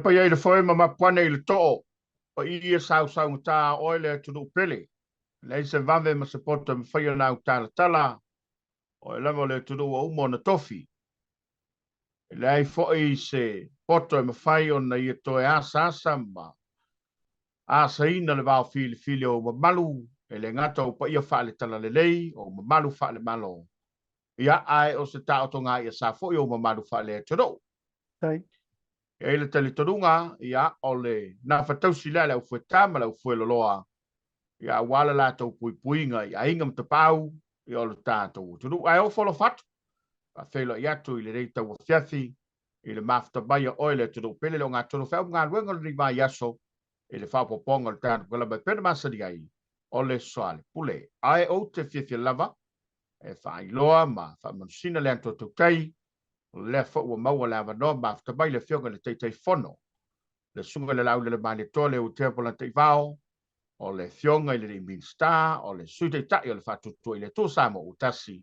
paia i le foe ma mapuane i le too, paia sausaugata a oe le atunuu pele. E leai se vave ma se poto e mafai ona autalatala, o oe lava o le atunuu ua uma ona tofi. E leai foi se poto e mafai ona ia toe asaasa ma asaina le vao filifili o ou mamalu, e le gata o ou paia faale-talalelei, o ou mamalu faale-Malo, ia, ae o se taotoga ia sa foi ou mamalu faale-atunuu. Tai. E i ai le talitonuga, ia, o le nafatausi lea a le aufueta ma le aufueloloa, ia, aua le latou puipuiga i aiga ma tapaau, ia, o le tatou atunuu. Ae ofo alofa atu, faafeiloai atu i lenei tauafiafi, i le mafuta mai a oe le atunuu pele le ogatotonu feau ma galuega o lenei vaiaso i le faaopoopoga o le tatou polokalame e pei ona masani ai, o le Soalepule. Ae ou te fiafia lava e faailoa ma faamanusina le atoa tautai, o lea foi ua maua le avanoa mafuta mai le Afioga i le Taitaifono, le Susuga i le Laulele Malietoa Leuatea Polataivao, o le Afioga i le Alii Minisita, o le Sui Taitai o le Faatuatua i le Atua Samoa ua tasi,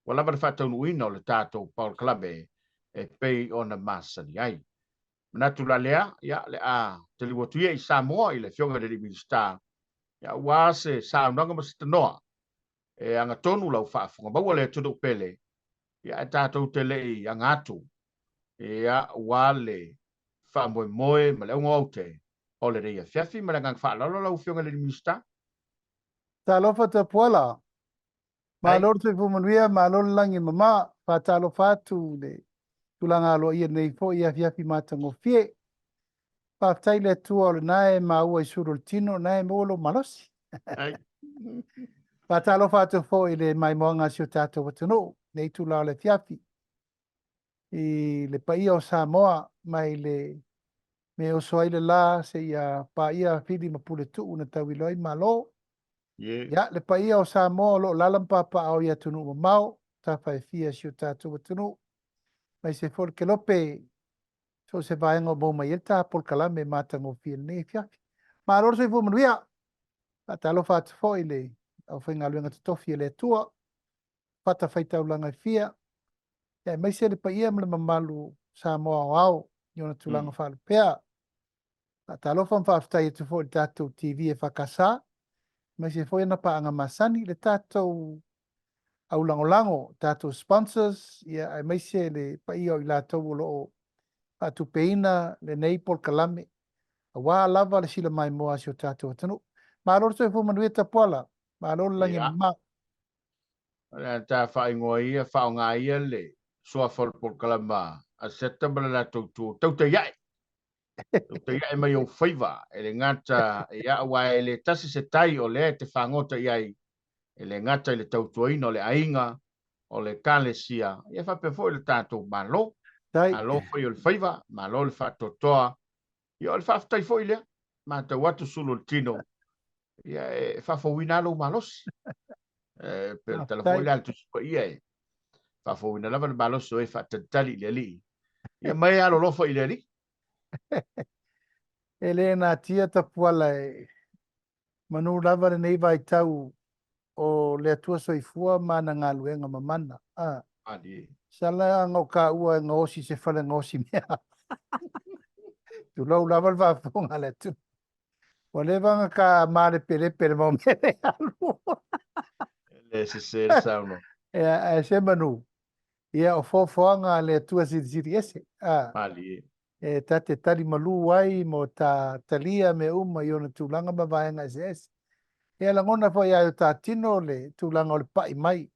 ua lava le faataunuuina o le tatou polokalame e pei ona masani ai. Manatu la lea, ia, le a taliu atu ia i Samoa i le Afioga i le Alii Minisita, ia, aua se saunoaga ma se tanoa e agatonu lau faafofoga maua le atunuu pele, ia, ae tatou te le i aga atu, ia, ua le faamoemoe ma le auga o aute o lenei afiafi. Ma le agaga faaaloalo lau Afioga i le Minisita. Talofa Tapuala. Malo le soifua manuia, malo le lagi e mama. Faatalofa atu i le tulaga aloaia nei foi afiafi matagofie. Faafetai i le Atua o lena e maua i sulu o le tino, o lena e maua lou malosi. Faatalofa atu foi i le maimoaga a si o tatou atunuu, nei itula o le afiafi, i le paia o Samoa mai le mea e oso ai le la seia paia Fili ma Puletuu na tauilo ai Malo. Ia, le paia o Samoa o lo o lala ma papaaao i atunuu mamao, tafa e fia si o tatou atunuu, aemaise foi le kelope so o se vaega o maua mai ai le ta polokalame matagofie i lenei afiafi. Malo le soifua manuia! Faatalofa atu foi i le aufaigaluega totofi a le Atua, fatafaitaulaga e fia, aemaise le paia ma le mamalu o Samoa aoao i ona tulaga faalupea. Faatalofa ma faafetai atu foi i le tatou TV EFKS, aemaise foi ana paaga masani, le tatou aulagolago, tatou sponsors, ia, aemaise le paia o i latou o lo o faatupeina lenei polokalame, aua lava le sila maimoa a si o tatou atunuu. Malo le soifua manuia Tapuala, malo le lagi e mama. O le a ta faaigoa ia, faaaoga ia le suafa o le polokalama a Seta ma le latou tu, tautai ae. Tautai ae mai ou faiva, e le gata ia, aua e le tasi se tai o lea e te fagota i ai, e le gata i le tautuaina o le aiga, o le ekalesia, ia faapea foi le tatou Malo. Malo fai o le faiva, malo le faatoatoa. Ia o le faafetai foi lea. Matau atu sulu o le tino, ia e faafouina lava lou malosi. E pei o le tala foi lea a le Tusi Paia e faafouina lava le malosi o e faatalitali i le Alii. Ia ma e alolofa i le Alii. E le natia Tapuala e manu lava lenei vaitau o le Atua Soifua ma ana galuega mamana. A. Malie. Sala aga o kaua e gaosi i se fale gaosi mea. Tulou lava le faafofoga a le atunuu. Ua leva ona ka malepelepe le mau mea le alu. E le sese le saunoaga. Ia, ae se manu. Ia, o foafoaga a le Atua Silisili Ese. A. Malie. E ta te tali malū ai mo ta talia mea uma i ona tulaga ma vaega eseese. Ia, lagona foi ia i o ta tino le tulaga o le pa'i mai.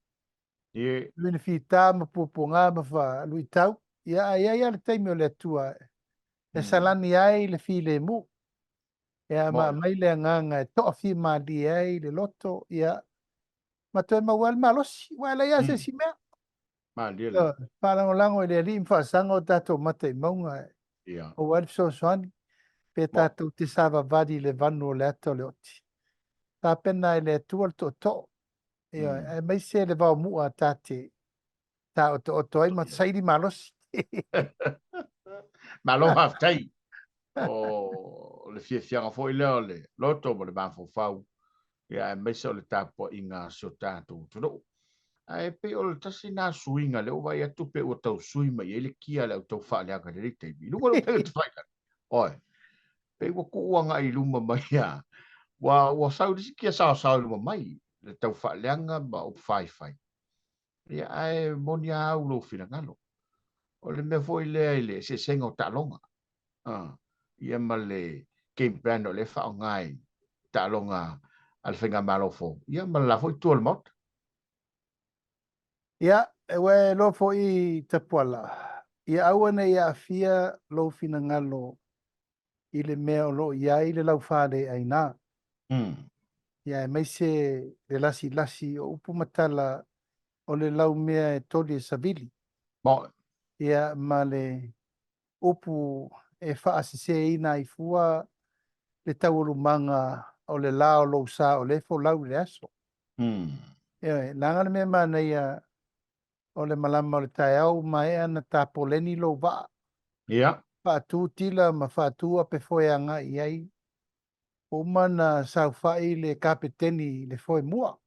Ie. Nui na fita ma puapuaga ma faaluitau. Ia, ae i ai lava le taimi o le Atua e salani ai le filemu. Ia, ma aumai le agaga e toafimalie ai le loto, ia, ma toe maua ai le malosi. Aua e leai lava se isi mea. Malie lava. Faalagolago i le Alii ma faasaga o tatou mata i mauga e maua ai le fesoasoani, pe tatou te savavali i le vanu o le ata o le oti. Tapena e le Atua le tootoo, ioe, aemaise le vaomua ta te taotooto ai ma saili malosi. Malo faafetai. O le fiafiaga foi lea o le loto ma le mafaufau, ia aemaise o le tapuaiga a si o tatou atunuu. Ae pei o le tasi lena suiga lea ua vaai atu pe ua tau sui mai ai le kia a le au taufaaleaga i lenei taimi. I luga o le upega tafailagi. Oi, pei ua tuu agai i luma mai a, ua, ua sau le isi kia saosao i luma mai, le tau faaleaga ma upu faifai. Ia, ae moni a au lou finagalo. O le mea foi lea i le eseesega o taaloga, a, ia ma le game plan o lea e faaaoga i taaloga a le Faigamalo fou, ia ma le la foi itu o le Maota. Ia, ua e iloa foi Tapuala, ia aua ne i aafia lou finagalo i le mea o lo o i ai le laufaleaina. Ia, aemaise le lasilasi o upu ma tala o le laumea e toli e savili. Ia, ma le upu e faaseseina ai fua le taualumaga o le la o lou sa o lea e folau i le aso. Ioe, leaga le mea manaia o le malama o le taeao ua maea ona tapoleni lou vaa. Faatu tila ma faatu apefoe e agai i ai. Ua uma ona saofai le kapeteni i le foe mua.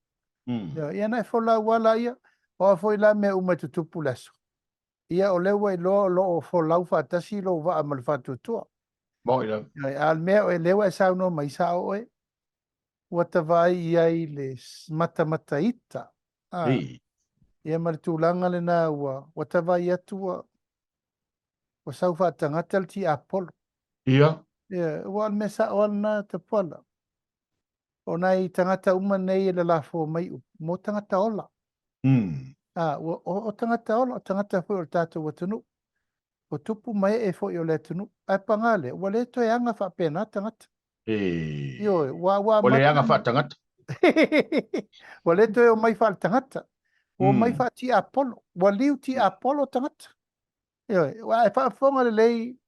Ioe, ia na e folau lava laia. O a foi la mea uma e tutupu i le aso. Ia, o lea ua iloa o lo o folau faatasi lou vaa ma le faatuatua. Moni lava. Ioe, a o le mea o lea ua e saunoa mai, sao oe. Ua ta vaai i ai i le matamataita. A, ia ma le tulaga lena ua, ua ta vaai atu ua, ua sau faatagata le tiapolo. Ia, ua o le mea sao lava lena Tapuala. O nai tagata uma nei e lalafo mai upu, mo tagata ola. A, ua, o, o tagata ola, o tagata foi o le tatou atunuu. O tupu ma ee foi o le atunuu. Ae paga lea, ua le toe aga faapena tagata. Ioe, ua, ua Ua le aga faatagata. Ua le toe omai faaletagata. Ua omai faatiapolo. Ua liu tiapolo tagata. Ioe, ua e faafofoga lelei,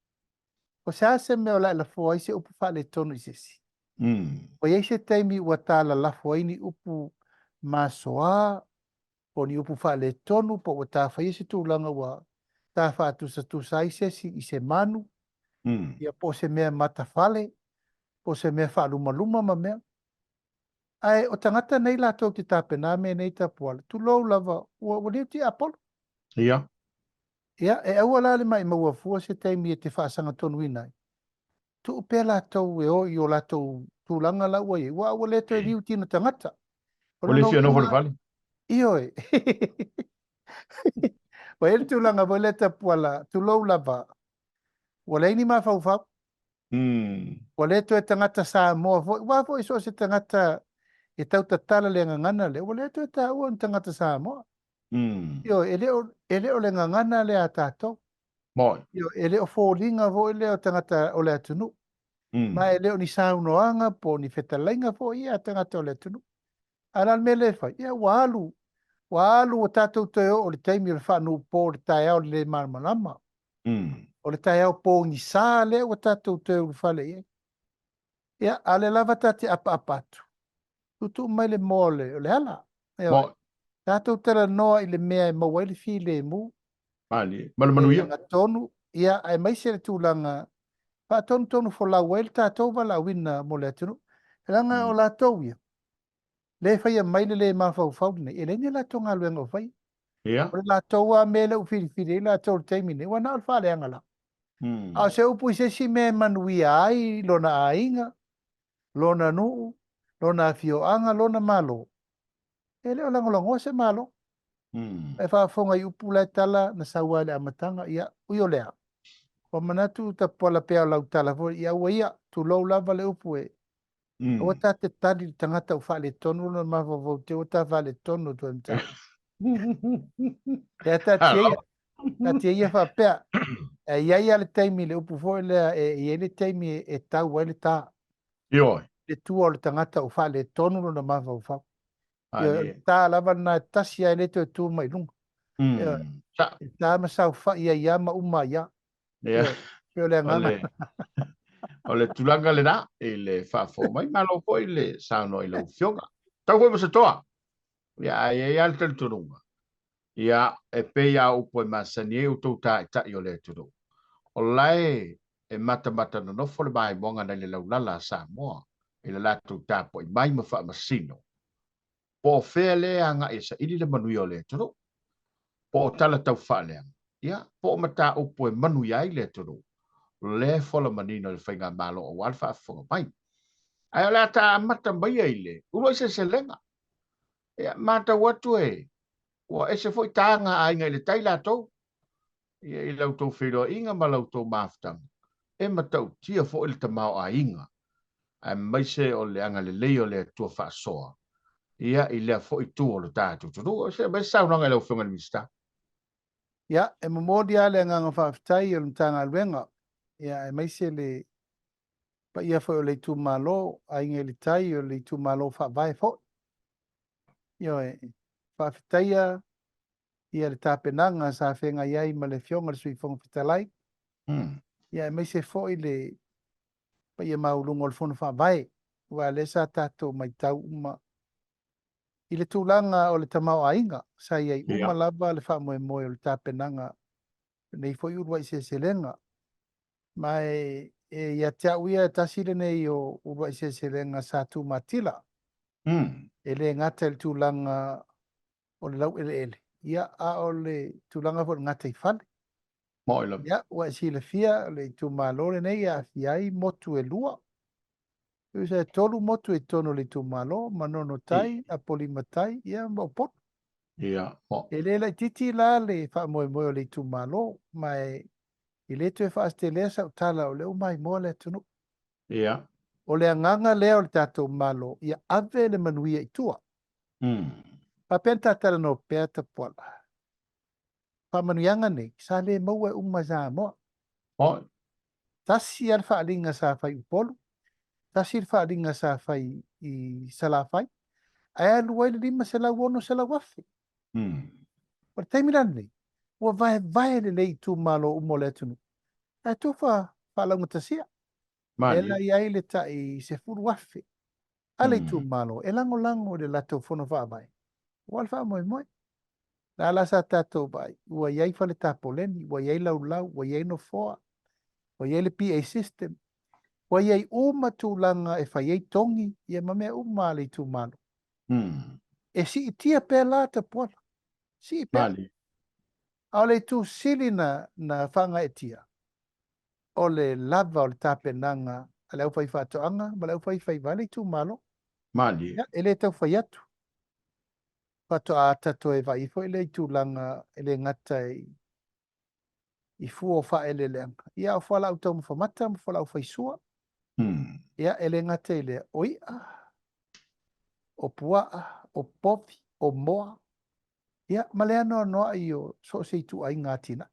o se a se mea o le a e lafoa ai se upu faaletonu i se isi? Ua i ai se taimi ua ta lalafo ai ni upu masoa, po o ni upu faaletonu, po ua ta faia se tulaga ua ta faatusatusa ai se isi i se manu, ia po o se mea matafale, po o se mea faalumaluma ma mea. Ae o tagata nei latou te tapena mea nei Tapuala, tulou lava, ua, ua liu tiapolo. Ia, e aua la le maimau fua se taimi e te faasagatonuina ai. Tuu pea latou e o i o latou tulaga la ua i ai, ua ua le toe liu tino tagata. O Ua le fia nofo i le fale. Ioe. Ua i ai le tulaga foi lea Tapuala, tulou lava, ua leai ni mafaufau. Ua le toe tagata Samoa foi, aua foi so o se tagata e tau tatala le gagana lea, ua le toe taua ni tagata Samoa. Ioe, e le o, e le o le gagana lea a tatou. Moni. Ioe, e le o foliga foi lea o tagata o le atunuu. Ma e le o ni saunoaga po o ni fetalaiga foi ia a tagata o le atunuu. Ae o le a le mea lea e fai? Ia ua alu, ua alu ua tatou toe oo i le taimi o le faanuupo o le taeao le le malamalama. O le taeao pogisa lea ua tatou toe ulufale i ai. Ia, a o lea lava ta te apaapa atu, tuutuu mai le moa o le, o le ala. Ioe. Tatou talanoa i le mea e maua ai le filemu. Malie. Ma le manuia. Le agatonu, ia, aemaise le tulaga faatonutonu folau ai le tatou valaauina mo le atunuu. Leaga o latou ia, lea e faia mai le le mafaufau lenei, e leai ni a latou galuega o faia. O le latou lava mea lea ua filifili ai latou i le taimi lenei, ua na o le faaleaga lava. A o se upu i se isi mea e manuia ai lona aiga, lona nuu, lona afioaga, lona Malo, e le o lagolagoa se Malo. E faafofoga i upu la e tala na sau lava i le amataga, ia, ui o lea, ua manatu Tapuala pea o lau tala foi, ia aua ia, tulou lava le upu e, aua ta te tali i le tagata ua faaletonu lona mafaufau te ua ta faaletonu atu ai ma tatou. Ia taatia ia, taatia ia faapea, e i ai lava le taimi le upu foi lea, e i ai le taimi e tau ai le ta. Ioe. Le tua o le tagata ua faaletonu lona mafaufau. Ioe, o le ta lava lena e tasi lava e le toe tu mai i luga. Ioe, e ta ma saofai ai lava ma uma ai lava. Ia. Pei o le agaga. O le tulaga lena i le faafofoga mai. Malo foi le saunoa i lau Afioga. Tau foi ma se toa. Ia, ae i ai lava le talitonuga. Ia, e pei lava o upu e masani ai outou taitai o le atunuu. O la e e matamata nonofo le maimoaga nai le laulala a Samoa i le latou tapuai mai ma faamasino. Po o fea lea e agai e saili le manuia o le atunuu, po o tala tau faaleaga, ia, po o mataupu e manuia ai le atunuu. lea e fola manino i le Faigamalo aua le faafofoga mai. Ae o le a ta amata maia i le uluai seleselega. Ia, matau atu e ua ese foi taga a Aiga i le Tai latou, ia, i la outou feiloaiga ma la outou mafutaga, e matautia foi le tamaoaiga, aemaise o le agalelei o le Atua faasoa, ia, i lea foi itu o le tatou atunuu. Se aumai se saunoaga i lau Afioga i le Minisita. Ia, e momoli lava le agaga faafetai o le Matagaluega, ia, aemaise le paia foi o le itumalo, Aiga i le Tai, o le itumalo faavae foi. Ioe, faafetaia ia le tapenaga sa feagai ai ma le Afioga i le Sui Fofoga Fetalai, ia aemaise foi le paia maualuga o le Fono Faavae, aua o lea sa tatou matau uma i le tulaga o le tamaoaiga, sa i ai uma lava le faamoemoe o le tapenaga o lenei foi uluai seleselega. Ma e ia te au ia, tasi lenei o uluai seleselega sa tumatila. E le gata i le tulaga o le laueleele, ia, a o le tulaga foi o le gataifale. Moi lava. Ia, ua e silafia le itumalo lenei e aafia ai motu e lua. Tusa e tolu motu i totonu o le itumalo, Manono Tai, Apolima Tai, ia ma Upolu. Ia, mo. E le laitiiti la le faamoemoe o le itumalo, ma e le toe faasitelea sau tala o lea ua maimoa le atunuu. Ia. O le agaga lea o le tatou Malo, ia ave le manuia i tua. Faapea ona ta talanoa pea Tapuala, faamanuiaga nei sa le maua e uma i Samoa. Oi. Tasi lava le faaaliga sa fai i Upolu, tasi le faaaliga sa fai i Salafai, ae alu ai le 500, 600 afe. O le taimi la lenei, ua vaevae lelei itumalo uma o le atunuu, ae tuu faalaugatasia. Lea la i ai le tai 10 afe a le itumalo e lagolago i le latou fono faavae aua le faamoemoe. La la sa tatou vaai, ua i ai fale tapoleni, ua i ai laulau, ua i ai nofoa, ua i ai le PA system, ua i ai uma tulaga e fai ai togi ia ma mea uma a le itumalo. E siitia pea la Tapuala, sii pea. A o le itu sili na, na faagaeetia, o le lava o le tapenaga a le aufaifaatoaga ma le aufaifaiva a le itumalo. Malie. Ia, e le tau fai atu. Faatoa ata toe vaai foi lea i tulaga e le gata i, i fua o faaeleeleaga, ia a o fualaau taumafa mata ma fualaau faisua. Ia, e le gata i lea, o i'a, o pua'a, o povi, o moa, ia, ma le anoanoai o so o se ituaiga atinae.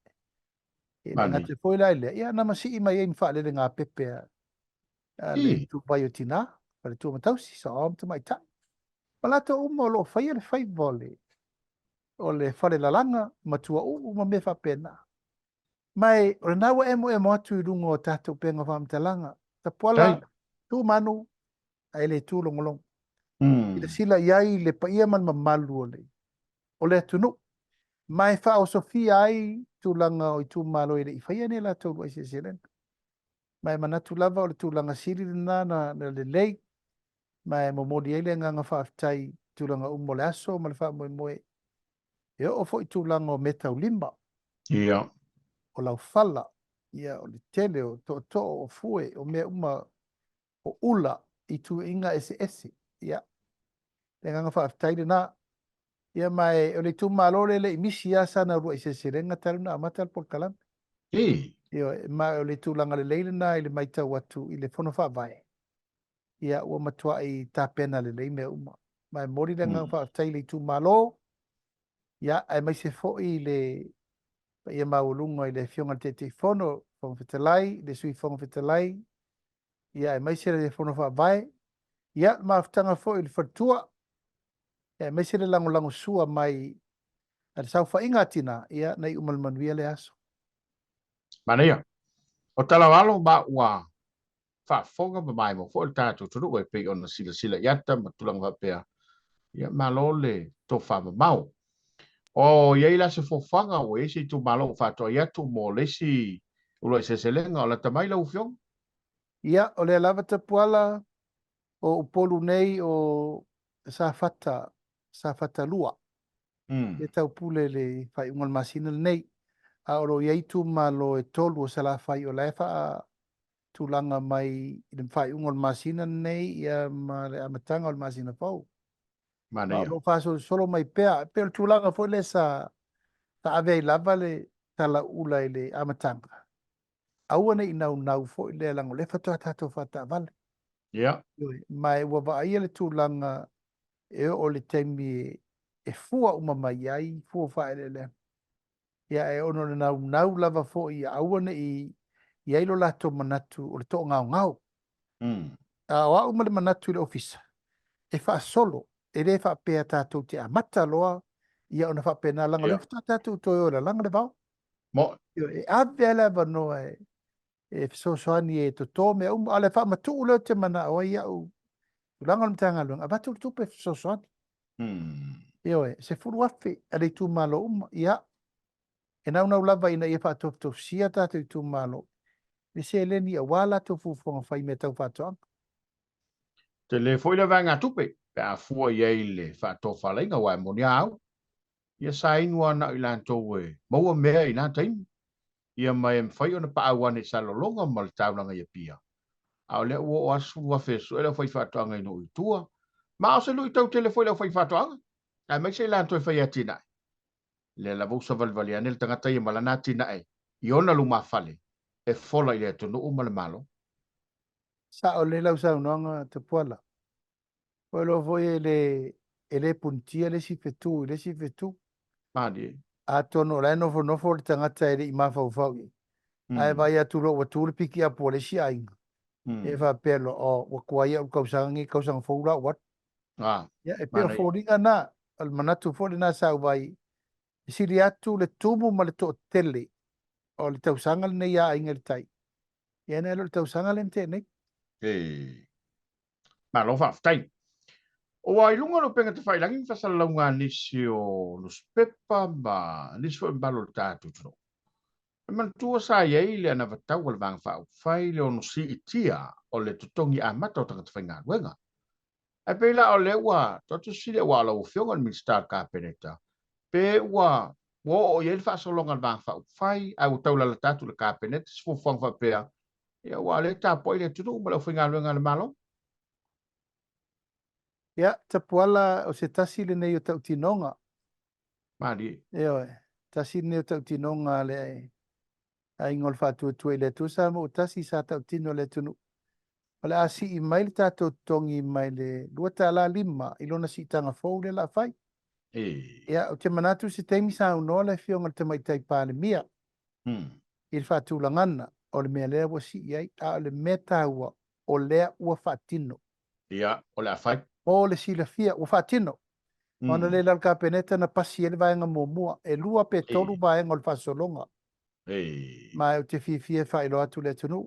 E le gata foi la i lea, ia na masii mai ai ma faalele gapepe a, a le ituvai o tinā, faletua ma tausi, saoao ma tamaitai. Ma latou uma o lo o faia le faiva o le, o le fale lalaga, matua uu ma mea faapena. Ma e, o lena ua emoemo atu i luga o tatou upega faamatalaga. Tapuala, tu manu, ae le tu logologo. Silasila i ai le paia ma le mamalu o le, o le atunuu, ma e faaosofia ai tulaga o itumalo e le i faia ni a latou uluai seleselega. Ma e manatu lava o le tulaga sili lena na, na lelei, ma e momoli ai le agaga faafetai i tulaga uma o le aso ma le faamoemoe. E oo foi i tulaga o meataulima, Ia. o laufala, ia, o le tele o tootoo, o fue, o mea uma, o ula i tuuaiga eseese. Ia, le agaga faafetai lena. Ia ma e, o le itumalo lea e le i misi lava sana uluai seleselega talu ona amata le polokalame. I. Ioe, ma o le tulaga lelei lena i le matau atu i le Fono Faavae, ia ua matuai tapena lelei mea uma. Ma e momoli le agaga faafetai i le itumalo, ia aemaise foi le paia maualuga i le Afioga i le Taitaifono, Fofoga Fetalai, le Sui Fofoga Fetalai, ia aemaise le Fono Faavae, ia le mafutaga foi i le faletua, ia aemaise le lagolagosua mai a le saofaiga a tina, ia na iu ma le manuia le aso. Manaia. O Talaualo ma ua faafofoga ma maimoa foi le tatou atunuu e pei ona silasila i ata ma tulaga faapea. Ia malo le tofa mamao. O i ai la se fuafuaga ua i ai se itumalo ua faatoai atu mo le isi uluai seleselega o lata mai lau Afioga? Ia, o lea lava Tapuala, o Upolu nei o Safata, Safata 2, e taupule i le faaiuga o le masina lenei. A o lo o i ai itumalo e tolu o Salafai o la e faatulaga mai i le faaiuga o le masina lenei ia ma le amataga o le masina fou. Ma o Manaia. lo o faasolosolo mai pea. E pei o le tulaga foi lea sa ave ai lava le talaula i le amataga. Aua ne i naunau foi lea leaga o lea faatoa tatou faataavale. Ia. Ioe. Ma e ua vaaia le tulaga e oo i le taimi e fua uma mai ai fua o faaeleeleaga. Ia, ae ona o le naunau lava foi ia aua ne i i ai lo latou manatu o le toagaogao. A o au ma le manatu i le Ofisa, e faasolo, e le faapea tatou te amata loa ia ona faapena, leaga o lea faatoa tatou toe o e lalaga le vao. Mo. E ave lava le avanoa e fesoasoani e toto mea uma. A o le faamatuu lea ou te manao ai au tulaga o le Matagaluega, avatu le tupe e fesoasoani. Ioe, 10,000 a le itumalo uma. Ia, e naunau lava ina ia faatofutofusia tatou itumalo i le seleni aua latou fuafuaga fai mea tau faatoaga. Tele foi le vaegatupe pe a fua i ai le faatofalaiga, aua e moni a au, ia sa inu lava na o i latou e maua mea i na taimi, ia ma e mafai ona paau ane i Salelologa ma le taulaga i Apia. A o lea ua oo lava 10,000 e sue le aufaifaatoaga i nuu i tua. Ma o se luitau tele foi i le aufaifaatoaga, aemaise i latou e fai atinae. Lea lava ua savalivali ane le tagata ia ma lana atinae i ona lumafale e fola i le atunuu ma le Malo. Sao lelei lau saunoaga Tapuala. Ua iloa foi e le, e le punitia le isi fetu i le isi fetu. Malie. Atonu o la e nofonofo le tagata e le i mafaufau i ai. Ae vaai atu loa ua tu le pikiapu a le isi aiga. E faapea loa, oh, ua tuai au i le tausaga lenei, tausaga fou la ou alu. Ah, Ia, e pei o manaia. foliga na, o le manatu foi lena sa ou vaai, e sili atu le tumu ma le toatele o le tausaga lenei a Aiga i le Tai, ia nai lo le tausaga lea na tea nei. E. Malo faafetai. Ua i luga o le upega tafailagi ma faasalalauga a nisi o nusipepa ma nisi foi mamalu o le tatou atunuu. E manatua sa i ai le anavatau a le Vaega Faaupufai le ono siitia o le totogi amata o tagata faigaluega. Ae pei la o lea ua tuu atu se fesili aua o lau Afioga o le Minisita o le Kapeneta, pe ua ua oo i ai le faasologa a le Vaega Faaupufai ae ua taulalata atu i le Kapeneta se fuafuaga faapea, ia aua o lea e tapuai le atunuu ma le aufaigaluega a le Malo. Ia, Tapuala, o se tasi lenei o tautinoga. Malie. Ioe, tasi lenei o tautinoga a le Aiga o le Faatuatua i le Atua Samoa ua tasi sa tautino le atunuu. O le a sii mai le tatou totogi mai le $2.5 i lona siitaga fou lea o le a fai. E. Ia, ou te manatu se taimi saunoa le Afioga i le Tamaitai Palemia i le faatulagana o le mea lea ua sii ai, a o le mea taua, o lea ua faatino. Ia, o le a fai. Mo le silafia, ua faatino. Ona lea i lalo Kapeneta na pasi ai le vaega muamua, e lua pe tolu vaega o le faasologa. Ma ou te fiafia e faailoa atu i le atunuu,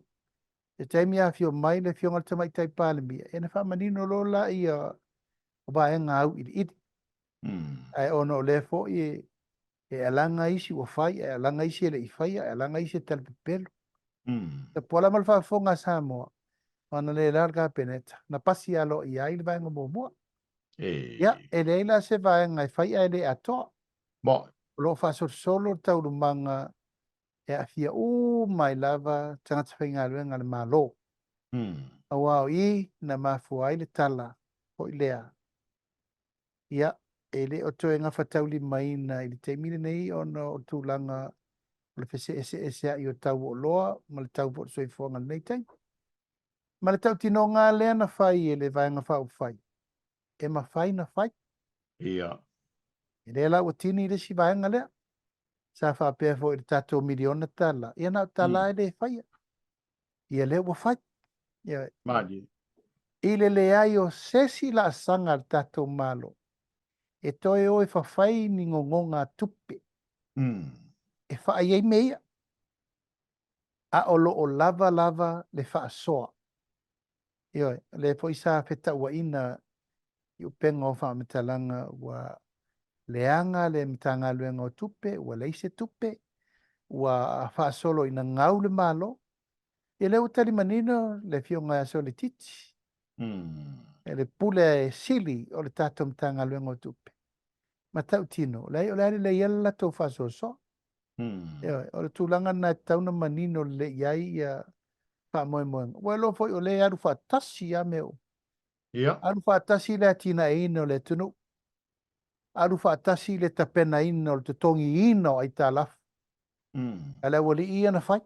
i le taimi e afio mai le Afioga i le Tamaitai Palemia, ia ona faamanino loa lea o vaega auiliili. Ae ona o lea foi e alaga isi ua fai, ae alaga isi e le i faia, ae alaga isi e talapepelo. Tapuala ma le faafofoga a Samoa, ona lea la le Kapeneta, na pasi aloaia ai le vaega muamua. Ia, e leai la se vaega e fai ae le atoa. Mo. O lo o faasolosolo le taualumaga e aafia uma ai lava tagata faigaluega a le Malo. Aua o i na mafua ai le tala foi lea. Ia, e le o toe gafataulimaina i le taimi lenei ona o tulaga o le feseeseeseai o tau o oloa ma le tau foi o le soifuaga i lenei taimi. Ma le tautinoga lea na fai e le Vaega Faaupufai, e mafai na fai. Ia. E lea la ua tini le isi vaega lea. Sa faapea foi i le tatou miliona tala, ia na o tala e le faia. Ia lea ua fai. Ia. Malie. I le leai o se isi laasaga a le tatou Malo e toe o e fafai ni gogoga tupe e faai ai mea ia, a o lo o lava lava le faasoa. Ioe, o lea foi sa fetauaina i upega o faamatalaga ua leaga le Matagaluega o Tupe, ua leai se tupe, ua faasolo ina gau le Malo. Ia lea ua tali manino le Afioga ia Soletiti, le pule sili o le tatou Matagaluega o Tupe. Matautino, leai o le a lelei ai le latou faasoasoa. Ioe, o le tulaga lena e tatau ona manino lelei i ai ia faamoemoega. Ua iloa foi o lea e alu faatasi lava mea uma. Alu faatasi le atinaeina o le atunuu. Alu faatasi le tapenaina o le totogiina o aitalafu a le aualii ia na fai.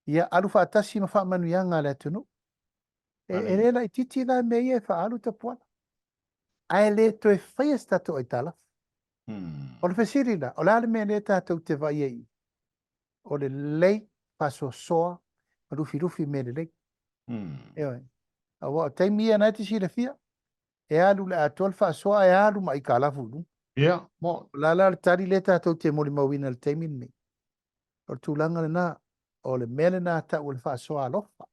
Ia, alu faatasi ma faamanuiaga a le atunuu. E le laitiiti la mea ia e faaalu Tapuala. Ae le toe faia se tatou aitalafu. O le fesili la, o le a le mea lea tatou te vaai ai i i? O le lelei, faasoasoa ma lufilufi mea lelei. Ioe. Aua o taimi ia na e te silafia, e alu i le atoa le faasoa ae alu ma aitalafu i luga. Ia, mo. O le a la le tali lea tatou te molimauina i le taimi lenei? O le tulaga lena, o le mea lena tau o le faasoa alofa.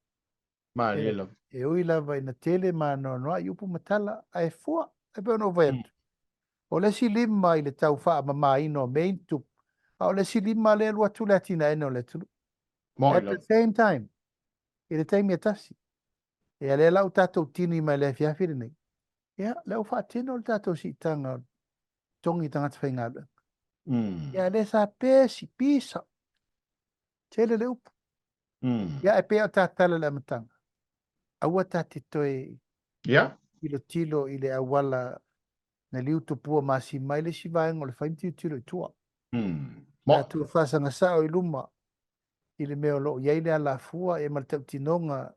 Malie lava. E ui lava ina tele ma anoanoai upu ma tala, ae fua, e pei ona ou fai atu. O le isi lima i le tau faamamaina o mea ia na tutupu, a o le isi lima lea e alu atu le atinaeina o le atunuu. At the same time, i le taimi e tasi. Ia lea la ua tatou tini mai i le afiafi lenei, ia lea ua faatino le tatou siitaga o totogi tagata faigaluega. Ia lea sa pesi, pisa, tele le upu. Ia e pei o ta tala i le amataga, aua ta te toe tilotilo i le auala na liu tupua masima ai le isi vaega o le fai ma tilotilo i tua. Tatou faasaga sao i luma i le mea o lo o i ai le alafua ma le tautinoga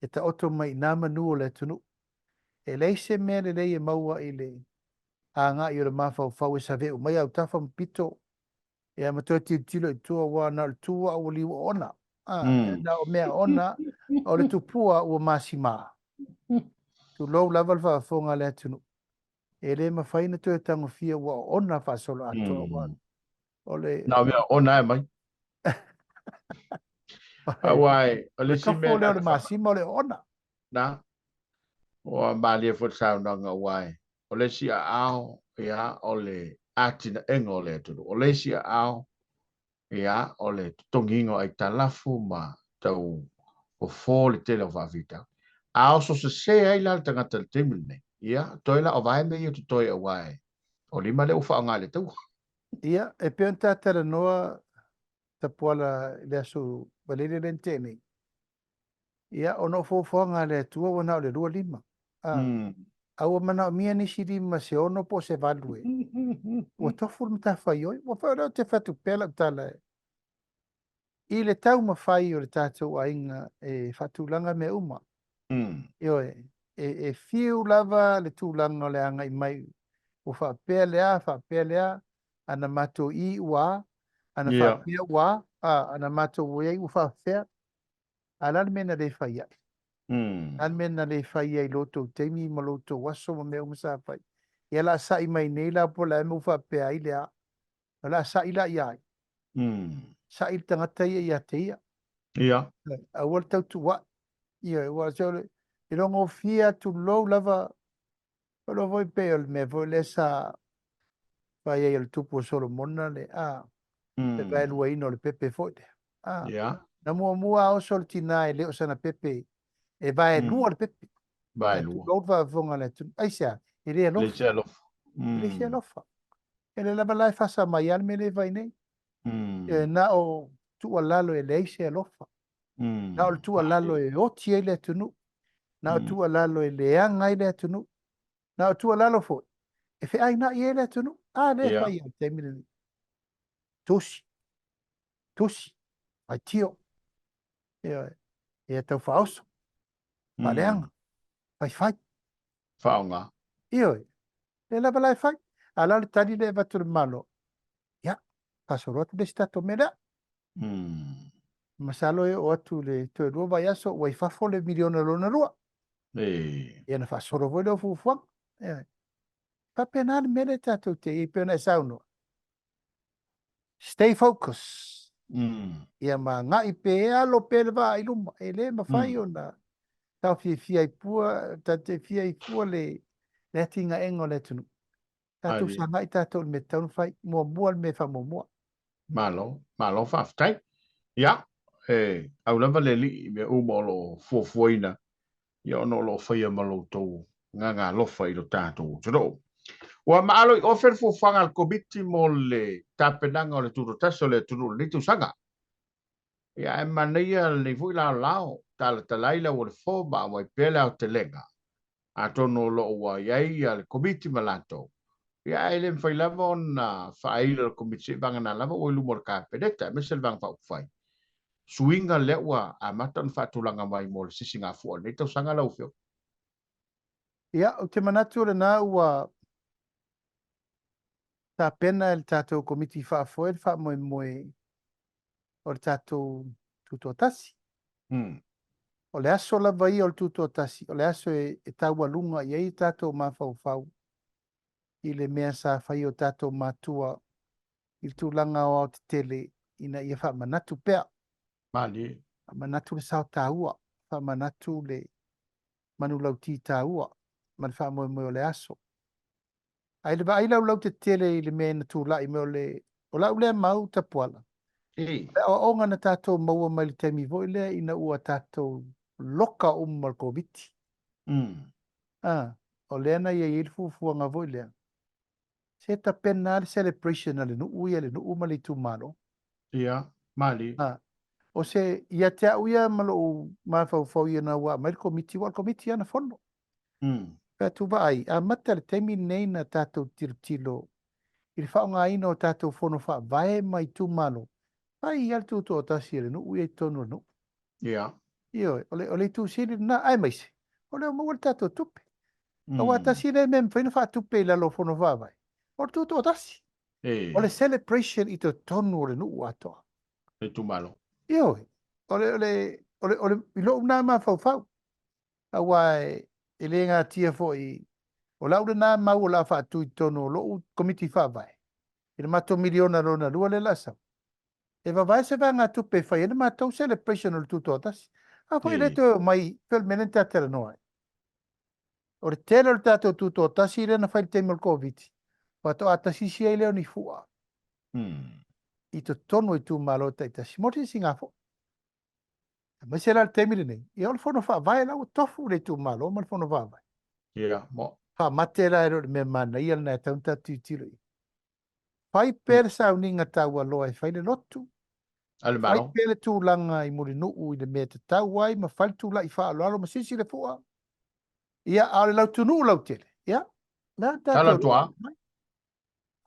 e taoto mai i nā manu o le atunuu. E leai se mea lelei e maua i le agai o le mafaufau e saveu mai autafa ma pito ia ma toe tilotilo i tua aua na o le tu a ua liu oona. Na o mea oona o le tupua ua masima. Tulou lava le faafofoga a le atunuu. E le mafai ona toe tagofia ua oona faasoloatoa aua o le... Na o mea oona e mai. Aua o le isi mea... O le kafo lea o le masima o le oona. Na, ua malie foi le saunoaga aua o le isi aao, ia, o le atinaega o le atunuu. O le isi aao, ia, o le totogiina o aitalafu ma tau fofo le tele o faafitauli. A oso sese ai la le tagata i le taimi lenei, ia, toe la o vae mea ia totoe aua o lima lea ua faaaoga i le taua. Ia, e pei ona ta talanoa Tapuala i le aso Valelia lea na tea nei, Ia, ona o fuafuaga a le Atua ua na o le 25. A, a ua manaomia nisi lima se ono po o se valu e. Ua tofu le matafaioi. Ua fai o lea ou te fai atu pea lau tala e. I le taumafai o le tatou aiga e faatulaga mea uma. Ioe, e fiu lava le tulaga o le agai mai ua faapea le a, faapea le a, ana matou i ua a, ana faapea ua a, a, ana matou ua i ai ua faapefea. A o le a le mea na le fai ai? O le a le mea na le fai ai i lo outou taimi ma lo outou aso ma mea uma sa fai? Ia o le a sa'i mai nei la po o le a le mea ua faapea ai le a? O le a sa'i la ia ai? Sa'i le tagata ia ia te ia. Aua le tautuua'i. Ioe, aua se o le iloagofie atu lou lava, o lo foi pei o le mea foi lea sa fai ai o le tupu o Solomona le, a, le vaeluaina o le pepe foi lea. A, na muamua a oso le tinā e le o sana pepe, e vaelua le pepe. Vaelua. Tulou le faafofoga a le atunuu. Aisea? E le alofa. E le se alofa. E le se alofa. E le lava la e fasa mai lava le mea lea e fai nei. E na o tuualalo e leai se alofa. Na o le tuualalo e oti ai le atunuu. Na o tuualalo e leaga ai le atunuu. Na o tuualalo foi e feaina'i ai le atunuu. A lea e fai ai i le taimi lenei. Tusi, tusi, faitio, ioe, ia tau faaoso, faaleaga, faifai. Faaaoga. Ioe, lea lava la e fai. A o le a le tali lea e avatu e le Malo? Ia, faasolo atu le isi tatou mea lea. Masalo e oo atu i le toe lua vaiaso ua i fafo le miliona lona lua. Ia ona faasolo foi lea o fuafuaga. Ioe. Faapena le mea lea tatou te i ai pei ona e saunoa. Stay focus. Ia ma agai pea, e alo pea le vaa i luma. E le mafai ona taofiofia ai fua, taofiofia ai fua le atinaega o le atunuu. Tatou sagai tatou i le mea e tatau ona fai. Muamua le mea e faamuamua. Malo, malo faafetai. Ia, e au lava le Alii i mea uma o lo o fuafuaina, ia ona o lo o faia ma lo outou agaga alofa i lo tatou atunuu. Ua maalo i ofe le fuafuaga a le Komiti mo le tapenaga o le Tutoatasi o le atunuu i lenei tausaga. Ia, ae manaia lenei foi laolao, talatala ai le aualefo ma aumai pea le aotelega. Atonu o lo o ua i ai le Komiti ma latou, ia ae le mafai lava ona faaila le Komiti seivagana lava ua i luma o le Kapeneta aemaise le Vaega Faaupufai. Suiga lea ua amata ona faatulaga mai mo le sisigafua o lenei tausaga lau Afioga. Ia, ou te manatu o lena ua tapena e le tatou Komiti Faafoe le faamoemoe o le tatou Tutoatasi. O le aso lava ia o le Tutoatasi, o le aso e taualuga i ai tatou mafaufau i le mea sa fai e o tatou matua i le tulaga aoaotetele ina ia faamanatu pea. Malie. Faamanatu le sao taua, faamanatu le manulauti taua ma le faamoemoe o le aso. Ae le vaai laulautetele i le mea na tulai mai o le o lau lea mau Tapuala. O le aoaoga na tatou maua mai le taimi foi lea ina ua tatou loka uma ma le Koviti. O lea na i ai le fuafuaga foi lea. Se tapena le celebration a le nuu ia le nuu ma le itumalo. Ia, malie. O se, ia te au ia ma lou mafaufau ina ua aumai le Komiti, aua o le Komiti lava na fono. Fai atu vaai, amata le taimi lenei na tatou tilotilo i le faaaogaina o tatou fono faavae ma itumalo, fai lava le tutoatasi a le nuu ia i totonu o le nuu. Ioe, o le itu sili lena, aemaise o lea ua maua le tatou tupe. Aua tasi lea mea e mafai ona faatupe i lalo o fono faavae, o le tutoatasi. O le celebration i totonu o le nuu atoa. Le itumalo. Ioe, o le, o le, o le, o le, i lou na mafaufau, aua e le gatia foi, o lau lena mau o le a faatu i totonu o lou Komiti Faavae, i le matou miliona lona lua lea o le a sau. E vavae se vaegatupe e fai ai le matou celebration o le Tutoatasi. A foi le toe omai, pei o le mea lea na ta talanoa ai. O le tele o le tatou Tutoatasi lea na fai i le taimi o le Koviti, faatoa tasisi ai lea o ni fua i totonu o itumalo taitasi mo le sisigafua. Aemaise la le taimi lenei, ia o le fono faavae la ua tofu le itumalo ma le fono faavae. Ia, mo. Faamate la e le o le mea manaia lena e tatau ona tatou tilotilo i ai. Fai pea le sauniga taualoa e fai le lotu, A le fai Malo. pea le tulaga i Mulinuu i le mea e tatau ai ma fai le tula'i faaaloalo ma sisi le fua. Ia, a o le lautunuu lautele, ia, o le a le Tala tatou atu a. mai.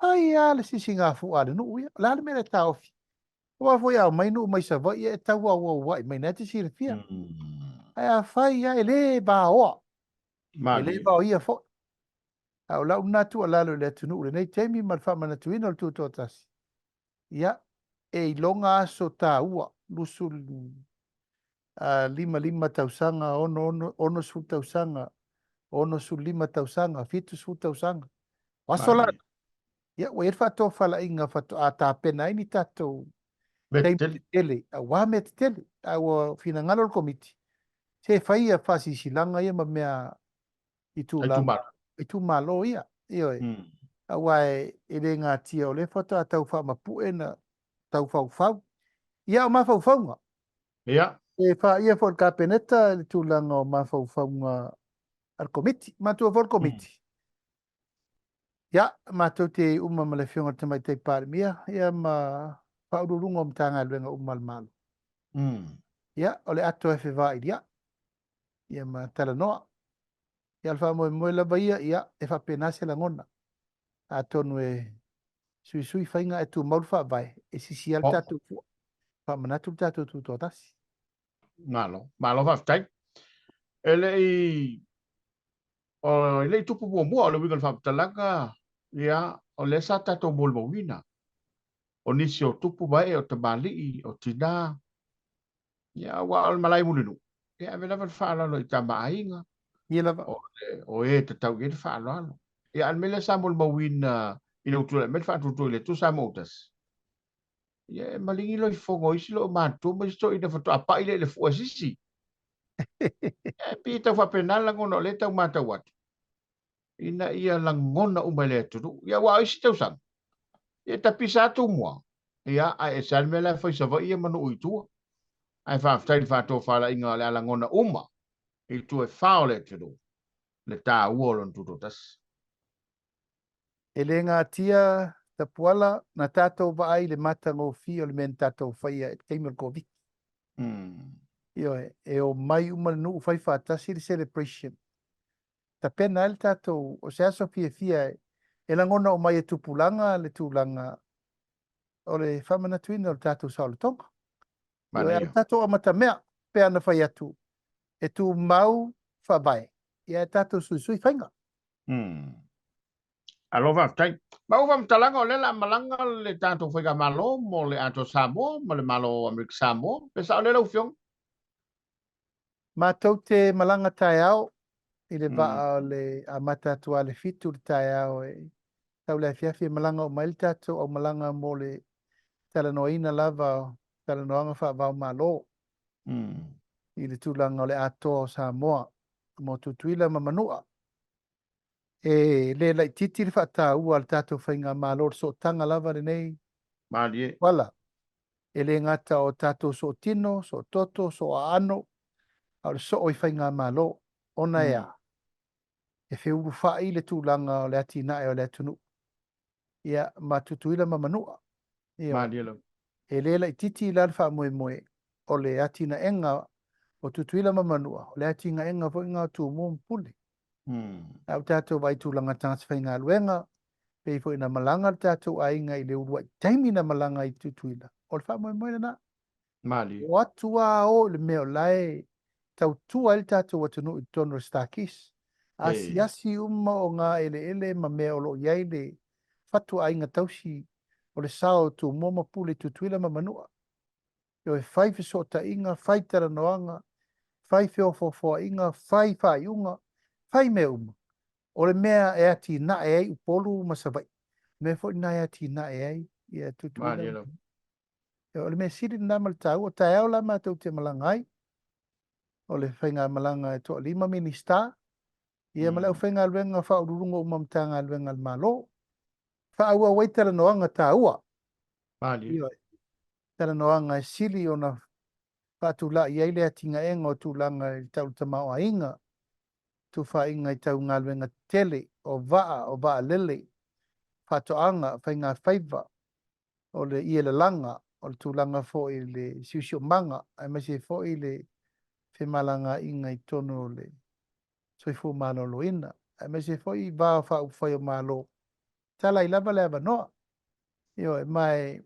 Fai lava le sisigafua a le nuu ia. O le a le mea le taofi? Aua foi a omai nuu mai Savaii e tau auauai mai, na e te silafia. Ae a fai lava, e le vaoa. E le Malie. vaoia foi. A o lau lena tuualalo i le atunuu i lenei taimi ma le faamanatuina o le Tutoatasi, ia, e iloga aso taua, 25 tausaga, 60 tausaga, 65 tausaga, 70 tausaga. O aso la, ia, ua i ai le faatofalaiga faatoa tapena ai ni tatou Mea taimi tetele. tetele, aua mea tetele. A ua finagalo le Komiti, se fai ia faasilasilaga ia ma mea i tulaga itumalo ia. Ioe. Aua e le gatia o lea faatoa tau faamapue na tau faufau. Ia, o mafaufauga. Ia. E faia foi le Kapeneta i le tulaga o mafaufauga a le Komiti. Matua foi le Komiti. Ia, matou te uma ma le Afioga i le Tamaitai Palemia, ia ma Faauluuluga o Matagaluega uma a le Malo. Ia, o le ato e fevailia'i, ia ma talanoa. Ia, o le faamoemoe lava ia, ia, e faapena se lagona. Atonu e suisui faiga ae tumau le faavae, e sisi lava le tatou fua. Faamanatu le tatou Tutoatasi. Malo, malo faafetai. E le i o e le i tupu muamua o le uiga o le faamatalaga, ia, o lea sa tatou molimauina. O nisi o tupu ma ee o tamalii, o tinā, ia, aua o le malae mulinuu, ia, ave lava le faaaloalo i tama aiga, Ia lava. o, o e tatau i ai le faaaloalo. Ia, a o le mea lea sa molimauina ina ua tulai mai le faatuatua i le Atua Samoa ua tasi, ia, e maligi loifogo o isi loo matua ma isi toeaiina faatoa pai lea i le fua e sisi. Ia, e pei e tau faapena le lagona o lea e tau matau atu, ina ia lagona uma e le atunuu. Ia, aua o isi tausaga, ia e tapisa atu mua, ia, ae ese lava le mea la e fai i Savaii ia ma nuu i tua. Ae faafetai i le faatofalaiga o le a lagona uma i tua e fa o le atunuu le taua o lona tutoatasi. E le gatia Tapuala, na tatou vaai i le matagofie o le mea na tatou faia i le taimi o le Koviti. Ioe, e omai uma le nuu fai faatasi le celebration. Tapena ai le tatou, o se aso fiafia e lagona uma ai e tupulaga le tulaga o le faamanatuina o le tatou saolotoga. Ioe, a o tatou amatamea, pei ona fai atu, e tumau faavae, ia e tatou suisui faiga. Alo faafetai. Ma ua faamatalaga o lea la malaga le tatou faigamalo mo le Atoa Samoa ma le Malo o Amerika Samoa. Pe sao lea lau Afioga? Matou te malaga taeao i le vaa o le amata atu lava i le 7 i le taeao e tau le afiafi e malaga uma ai le tatou aumalaga mo le talanoaina lava o talanoaga faava-o-Malo i le tulaga o le Atoa o Samoa mo Tutuila ma Manua. E le laitiiti le faataua a le tatou faigamalo o le sootaga lava lenei. Malie. Uala. E le gata o tatou sootino, soototo, sooaano, a o le soo i faigamalo, ona e a? E feulufai le tulaga o le atinae o le atunuu, ia, ma Tutuila ma Manua. Ioe. Malie lava. E le laitiiti la le faamoemoe o le atinaega o Tutuila ma Manua, o le atinaega foi lena o Tumua ma Pule. A ua tatou vaai i tulaga tagata faigaluega, pei foi ona malaga le tatou aiga i le uluai taimi na malaga i Tutuila, o le faamoemoe lena. Malie. O atu lava o i le mea o la e tautua ai le tatou atunuu i totonu o le Starkiss. Asiasi uma o ngā eleele ma mea o lo o i ai le fatuaiga tausi o le sao o Tumua ma Pule i Tutuila ma Manua. Ioe, fai fesootaiga, fai talanoaga, fai feofoofoaiga, fai faaiuga, fai mea uma. O le mea e atinae ai Upolu ma Savaii, o le mea foi lena e atinae ai ia Tutuila. Malie lava. O le mea sili lena ma le taua. O taeao la matou te malaga ai, o le faigamalaga e toalima Minisita, ia ma le aufaigaluega faauluuluga uma o Matagaluega a le Malo. Faaauau ai talanoaga taua. Malie. Ioe. Talanoaga e sili ona faatulai ai le atinaega o tulaga i tau le tamaoaiga, tufaaiga i tau galuega tetele, o vaa, o vaalele, faatoaga, faigafaiva, o le ie lalaga, o le tulaga foi i le siosiomaga, aemaise foi le femalagaaiga i totonu o le soifua maloloina, aemaise foi va o faaupufai o Malo, tala ai lava le avanoa. Ioe, ma e,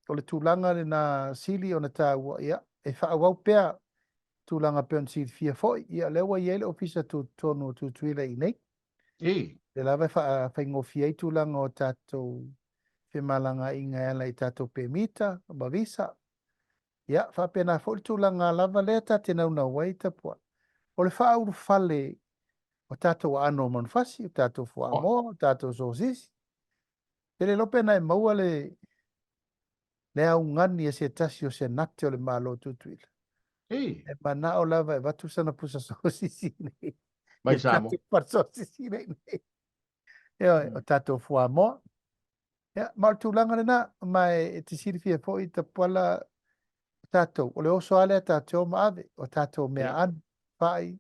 o le tulaga lena sili ona taua, ia, e faaauau pea tulaga pei ona silafia foi, ia, o lea ua i ai le Ofisa Tutotonu o Tutuila i inei. Lea lava e faafaigofie ai tulaga o tatou femalagaaiga e ala i tatou pemita ma visa. Ia, faapena foi le tulaga lava lea ta te naunau ai, Tapuai. O le faaulufale o tatou aano o manufasi, o tatou fuamoa, o tatou sosisi. E le iloa pe na e maua le le augani a se tasi o Senate o le Malo o Tutuila. E manao lava e avatu sana pusa sosisi nei. Mai Samoa. Pusa sosisi nei. Ioe, o tatou fuamoa. Ia, ma o le tulaga lena, ma e te silafia foi Tapuala, o tatou, o le oso lava lea tatou te o ma ave, o tatou mea anu, fai,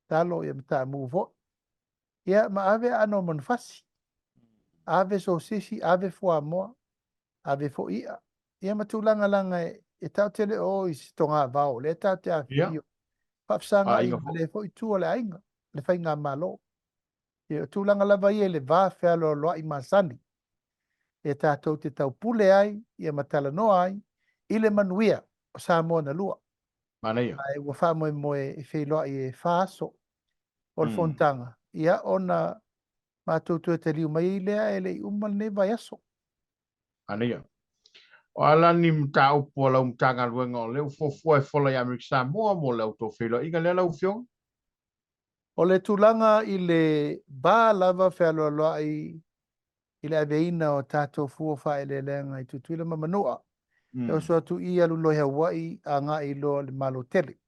talo, ia ma taamu foi. Ia, ma ave aano o manufasi. Ave sosisi, ave fuamoa, ave foi i'a. Ia ma tulaga laga e tatou te le o i se togavao, o lea tatou te afifio. Faafesagaai ma lea foi itu o le aiga, le faigamalo. Ia, o tulaga lava ia i le va fealoaloai masani, e tatou te taupule ai, ia ma talanoa ai, i le manuia o Samoa na lua. Manaia. Ae ua faamoemoe e feiloai e 4 aso o le fonotaga, ia ona matou toe taliu mai ai lea e le i uma lenei vaiaso. Manaia. O a la ni mataupu a lau Matagaluega o lea ua fuafua e fola i Amerika Samoa mo le outou feiloaiga lea lau Afioga? O le tulaga i le va lava fealoaloai i le aveina o tatou fua faaeleeleaga i Tutuila ma Manua, e oso atu i alu loa i Hawaii agai loa i le Malo tele.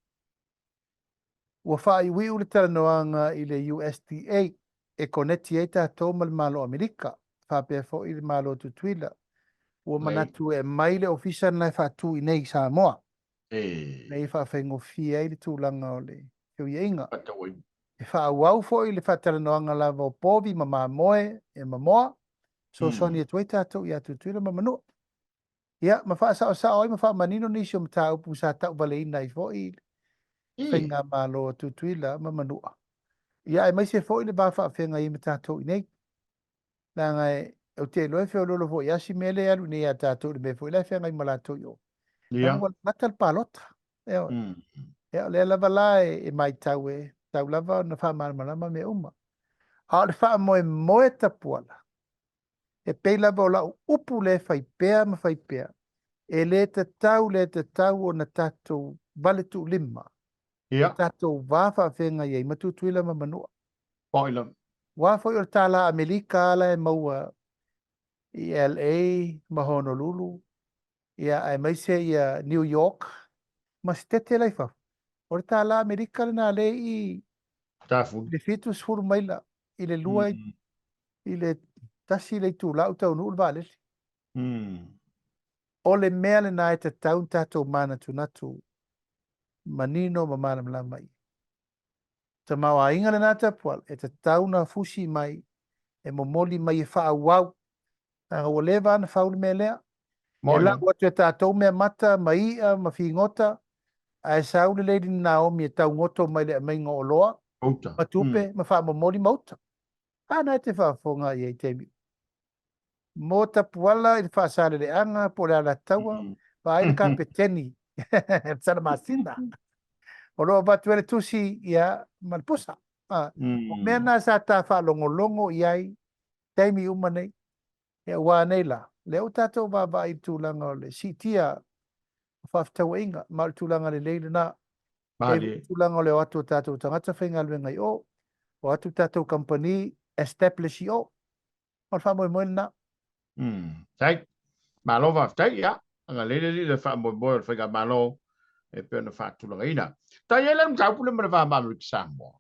Ua faaiuiu le talanoaga i le USDA e koneti ai tatou ma le Malo o Amerika, faapea foi le Malo o Tutuila. Ua manatu e aumai le ofisa lena e faatu i nei i Samoa, ina ia faafaigofie ai le tulaga o le feuiaiga. E faaauau foi le faatalanoaga lava o povi ma mamoe e ma moa, fesoasoani atu ai tatou ia Tutuila ma Manua. Ia, ma faasaosao ai ma faamanino nisi o mataupu sa tauvaleina ai foi le Faigamalo a Tutuila ma Manua. Ia, aemaise foi le va faafeagai ai ma tatou i inei. Leaga ou te iloa e feoloolo foi lava si mea lea e alu nei ia tatou i le mea foi la e feagai ma latou i o. Leaga ua lata le palota. Ioe. Ia, o lea lava la e matau e tatau lava ona faamalamalama mea uma. A o le faamoemoe tapuala, e pei lava o lau upu lea e fai pea ma fai pea, e le tatau, le tatau ona tatou valetuulima le tatou va faafeagai ai ma Tutuila ma Manua. Aua foi o le tālā Amerika la e maua i LA ma Honolulu, ia, aemaise ia New York ma Setete la i fafo. O le tālā Amerika lena lea i le 70 maila i le 2 i le 1 le itula ua taunuu le vaalele. O le mea lena e tatau ona tatou manatunatu manino ma malamalama i ai. Tamaoaiga lena Tapuala e tatau ona fusi mai e momoli mai e faaauau leaga ua leva ona fau le mea lea. E lau atu e tatou mea mata ma i'a ma figota ae sau le Lady Naomi e taugoto mai le aumaiga o oloa ma tupe ma faamomoli ma uta. A na e te faafofoga i ai i taimi Mō Tapuala i le Faasaleleaga po o le Alataua, vaai le Kapeteni Salamasina. O lo o avatu ai le tusi ia, ma le pusa. O mea na sa ta faalogologo i ai taimi uma nei. Ia ua nei la, lea ua tatou vaavaai i le tulaga o le siitia o faafetauaiga, ma o le tulaga lelei lena. E i ai tulaga o le o atu o tatou tagata faigaluega i o, o atu tatou kamupani establish i o. O le faamoemoe lena. Faafetai. Malo faafetai. Ia, agalelei le Alii i le faamoemoe o le Faigamalo e pei ona faatulagaina. Ta i ai le mataupu lea ma le va ma Amerika Samoa.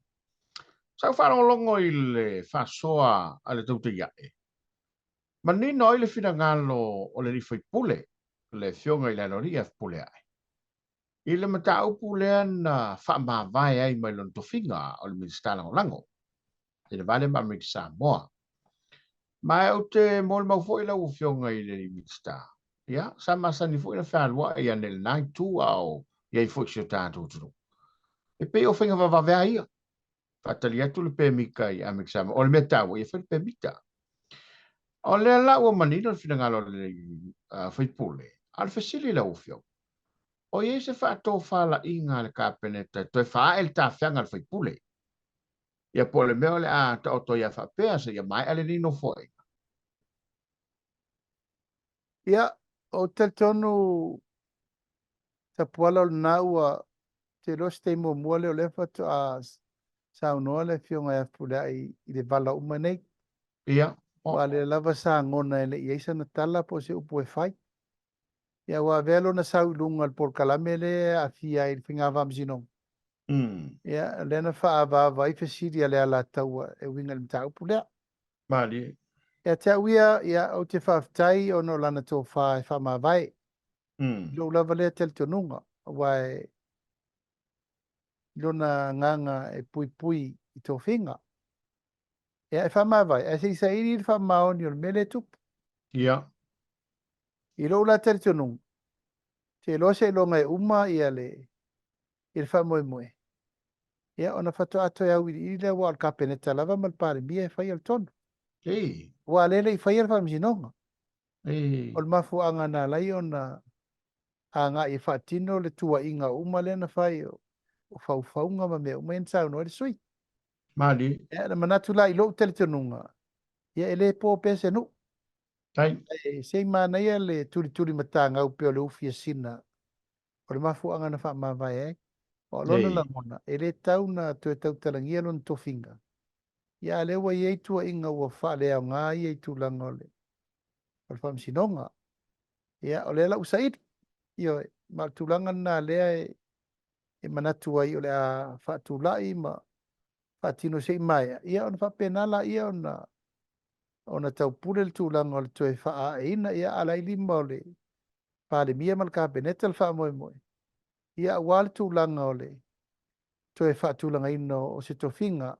Sa ou faalogologo i le faasoa a le Tautaiae, manino ai le finagalo o le alii faipule, le Afioga i le Aloalii Fepuleai, i le mataupu lea na faamavae ai mai lona tofiga o le Minisita Lagolago i le va lea ma Amerika Samoa. Ma ou te molimau foi lau Afioga i le Minisita, ia, sa masani foi ona fealuai ane i lena itu a o i ai foi i si o tatou atunuu. E pei o faiga vavave lava ia. Faatali atu le pemita i Amerika Samoa. O le mea taua, ia fai le pemita. O lea la ua manino le finagalo o le faipule, a o le fesili lau Afioga, o i ai se faatofalaiga a le Kapeneta e toe faaee le tafeaga a le faipule? Ia po o le mea o le a taoto ai lava faapea seia maea lenei nofoaiga? Ia, ou te talitonu Tapuala o lena ua te iloa se taimi muamua lea o lea faatoa saunoa le Afioga ia Fepuleai i le vala uma nei. Ia. Aua lea lava sa gona e le i ai sana tala po o se upu e fai. Ia ua avea lona sau i luga o le polokalame lea e aafia ai i le faiga faamasinoga. Ia, lea na faaavaava ai fesili a le Alataua e uiga i le mataupu lea. Malie. Ia te au ia, ia, ou te faafetai ona o lana tofa e faamavae. I lou lava lea talitonuga, aua e i lona agaga e puipui i tofiga. Ia, e faamavae, ae se i saili le faamaoni o le mea lea e tupu. Ia. I lou la talitonuga, te iloa seiloga e uma ia le, i le faamoemoe, ia ona faatoa toe auiliili lea aua o le Kapeneta lava ma le Palemia e faia le tonu. Ei. Aua o lea e le i faia le faamasinoga. Ei. O le mafuaaga na ala ai ona agai e faatino le tuuaiga uma lea na fai o faufauga ma mea uma ia na saunoa ai le sui. Malie. Ia, na manatu la i lou talitonuga, ia e le po pea se nuu. Tai. Ae se i manaia le tulituli matagau pei o le ufi a Sina o le mafuaaga na faamavae ai. O lona lagona, e le tau na toe tautalagia lona tofiga. Ia, a lea ua i ai tuuaiga ua faaleaoga ia i tulaga o le, o le faamasinoga. Ia, o lea la ua saili. Ioe, ma o le tulaga lena lea e, e manatu ai o le a faatulai ma faatino se i maea, ia ona faapena laia ona ona taupule le tulaga o le toe faaaeina, ia a la i lima o le Palemia ma le Kapeneta le faamoemoe, ia aua le tulaga o le toe faatulagaina o se tofiga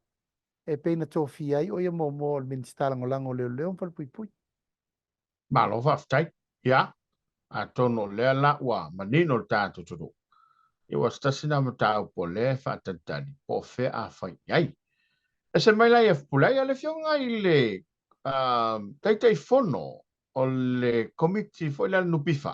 e pei na tofia ai o ia muamua o le Minisita Lagolago o Leoleo ma Falepuipui. Malo faafetai. Ia, atonu o lea la ua manino le tatou atunuu, ia ua se tasi lena mataupu o lea e faatalitali po o fea a fai i ai. Ese mai la ia Fepuleai, a le Afioga i le Taitaifono o le Komiti foi lea a le NPF,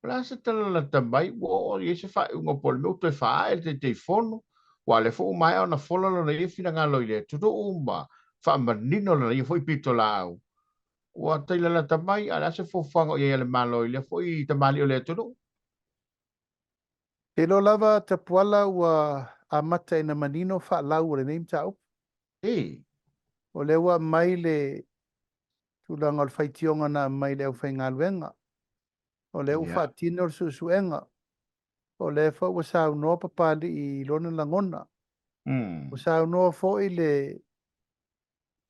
O le a se tala lata mai ua oo i ai se faaiuga po o le mea ua toe faaae le Taitaifono, aua o lea foi ua maea ona fola lona ia finagalo i le atunuu ma faamanino lana ia foi pitolaau. Ua taila lata mai, a o le a se fuafuaga o i ai a le Malo i lea foi tamalii o le atunuu? Te iloa lava Tapuala ua amata ina manino faalau o lenei mataupu. Ii. O lea ua aumai le tulaga o le faitioga na aumai i le aufaigaluega. O lea ua faatino le suesuega. O lea foi ua saunoa Papalii i lona lagona. Ua saunoa foi le